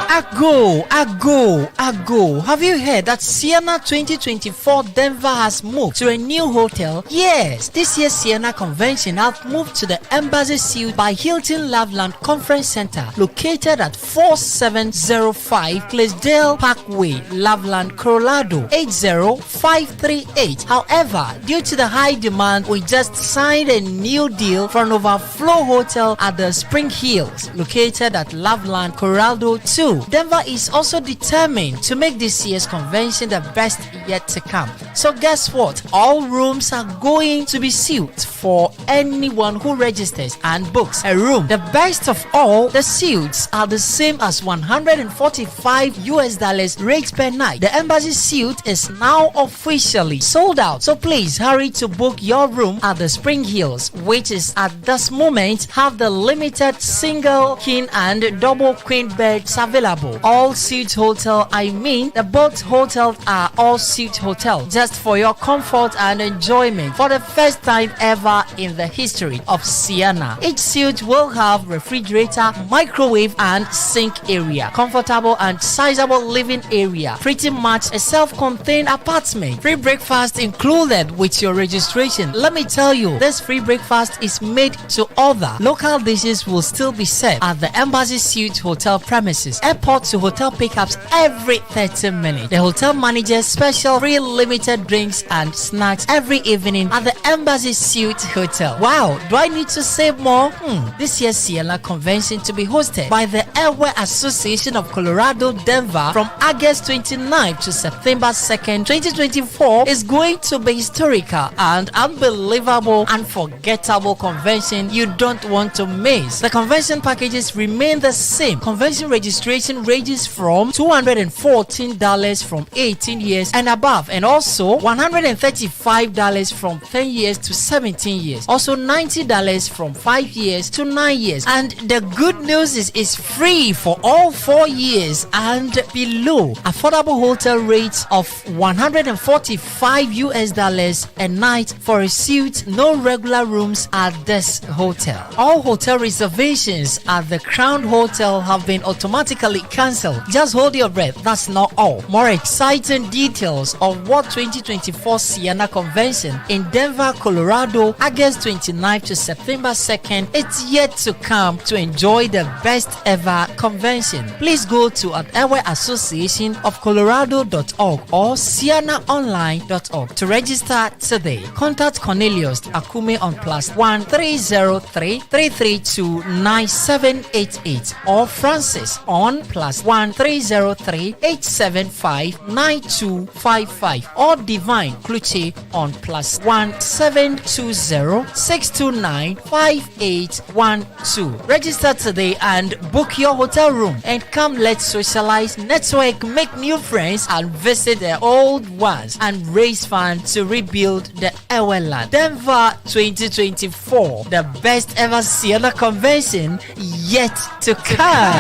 Ago, Ago, Ago. Have you heard that Siena 2024 Denver has moved to a new hotel? Yes, this year's Siena convention have moved to the Embassy Suite by Hilton Loveland Conference Center, located at 4705 Claysdale Parkway, Loveland, Colorado 80538. However, due to the high demand, we just signed a new deal for an overflow hotel at the Spring Hills, located at Loveland, Colorado 2. Denver is also determined to make this year's convention the best yet to come. So guess what? All rooms are going to be sealed for anyone who registers and books a room. The best of all, the suites are the same as 145 US dollars rate per night. The embassy suite is now officially sold out. So please hurry to book your room at the Spring Hills, which is at this moment have the limited single king and double queen beds available. All suite hotel, I mean the both hotels are all suite hotel just for your comfort and enjoyment for the first time ever in the history of Siena. Each suite will have refrigerator, microwave and sink area, comfortable and sizable living area, pretty much a self-contained apartment. Free breakfast included with your registration. Let me tell you, this free breakfast is made to order. Local dishes will still be served at the Embassy Suite Hotel premises. Airport to hotel pickups every 30 minutes. The hotel manager's special free limited drinks and snacks every evening at the Embassy Suite Hotel. Wow, do I need to say more? This year's Ciena convention to be hosted by the Airway Association of Colorado Denver from August 29th to September 2nd, 2024 is going to be historical and unbelievable, unforgettable convention you don't want to miss. The convention packages remain the same. Convention registration Reservation ranges from $214 from 18 years and above, and also $135 from 10 years to 17 years. Also $90 from 5 years to 9 years. And the good news is it's free for all 4 years and below. Affordable hotel rates of 145 US dollars a night for a suite, no regular rooms at this hotel. All hotel reservations at the Crown Hotel have been automatically cancelled. Just hold your breath, that's not all. More exciting details of what 2024 Ceana Convention in Denver, Colorado, August 29th to September 2nd. It's yet to come to enjoy the best ever convention. Please go to at Ewe Association of Colorado.org or ceanaonline.org to register today. Contact Cornelius Akume on +1 303 332 9788 or Francis on +1 303 875 9255 or Divine Kluche on +1 720 629 5812. Register today and book your hotel room and come, let's socialize, network, make new friends, and visit the old ones and raise funds to rebuild the Ewe land. Denver 2024, the best ever Ceana convention yet to come.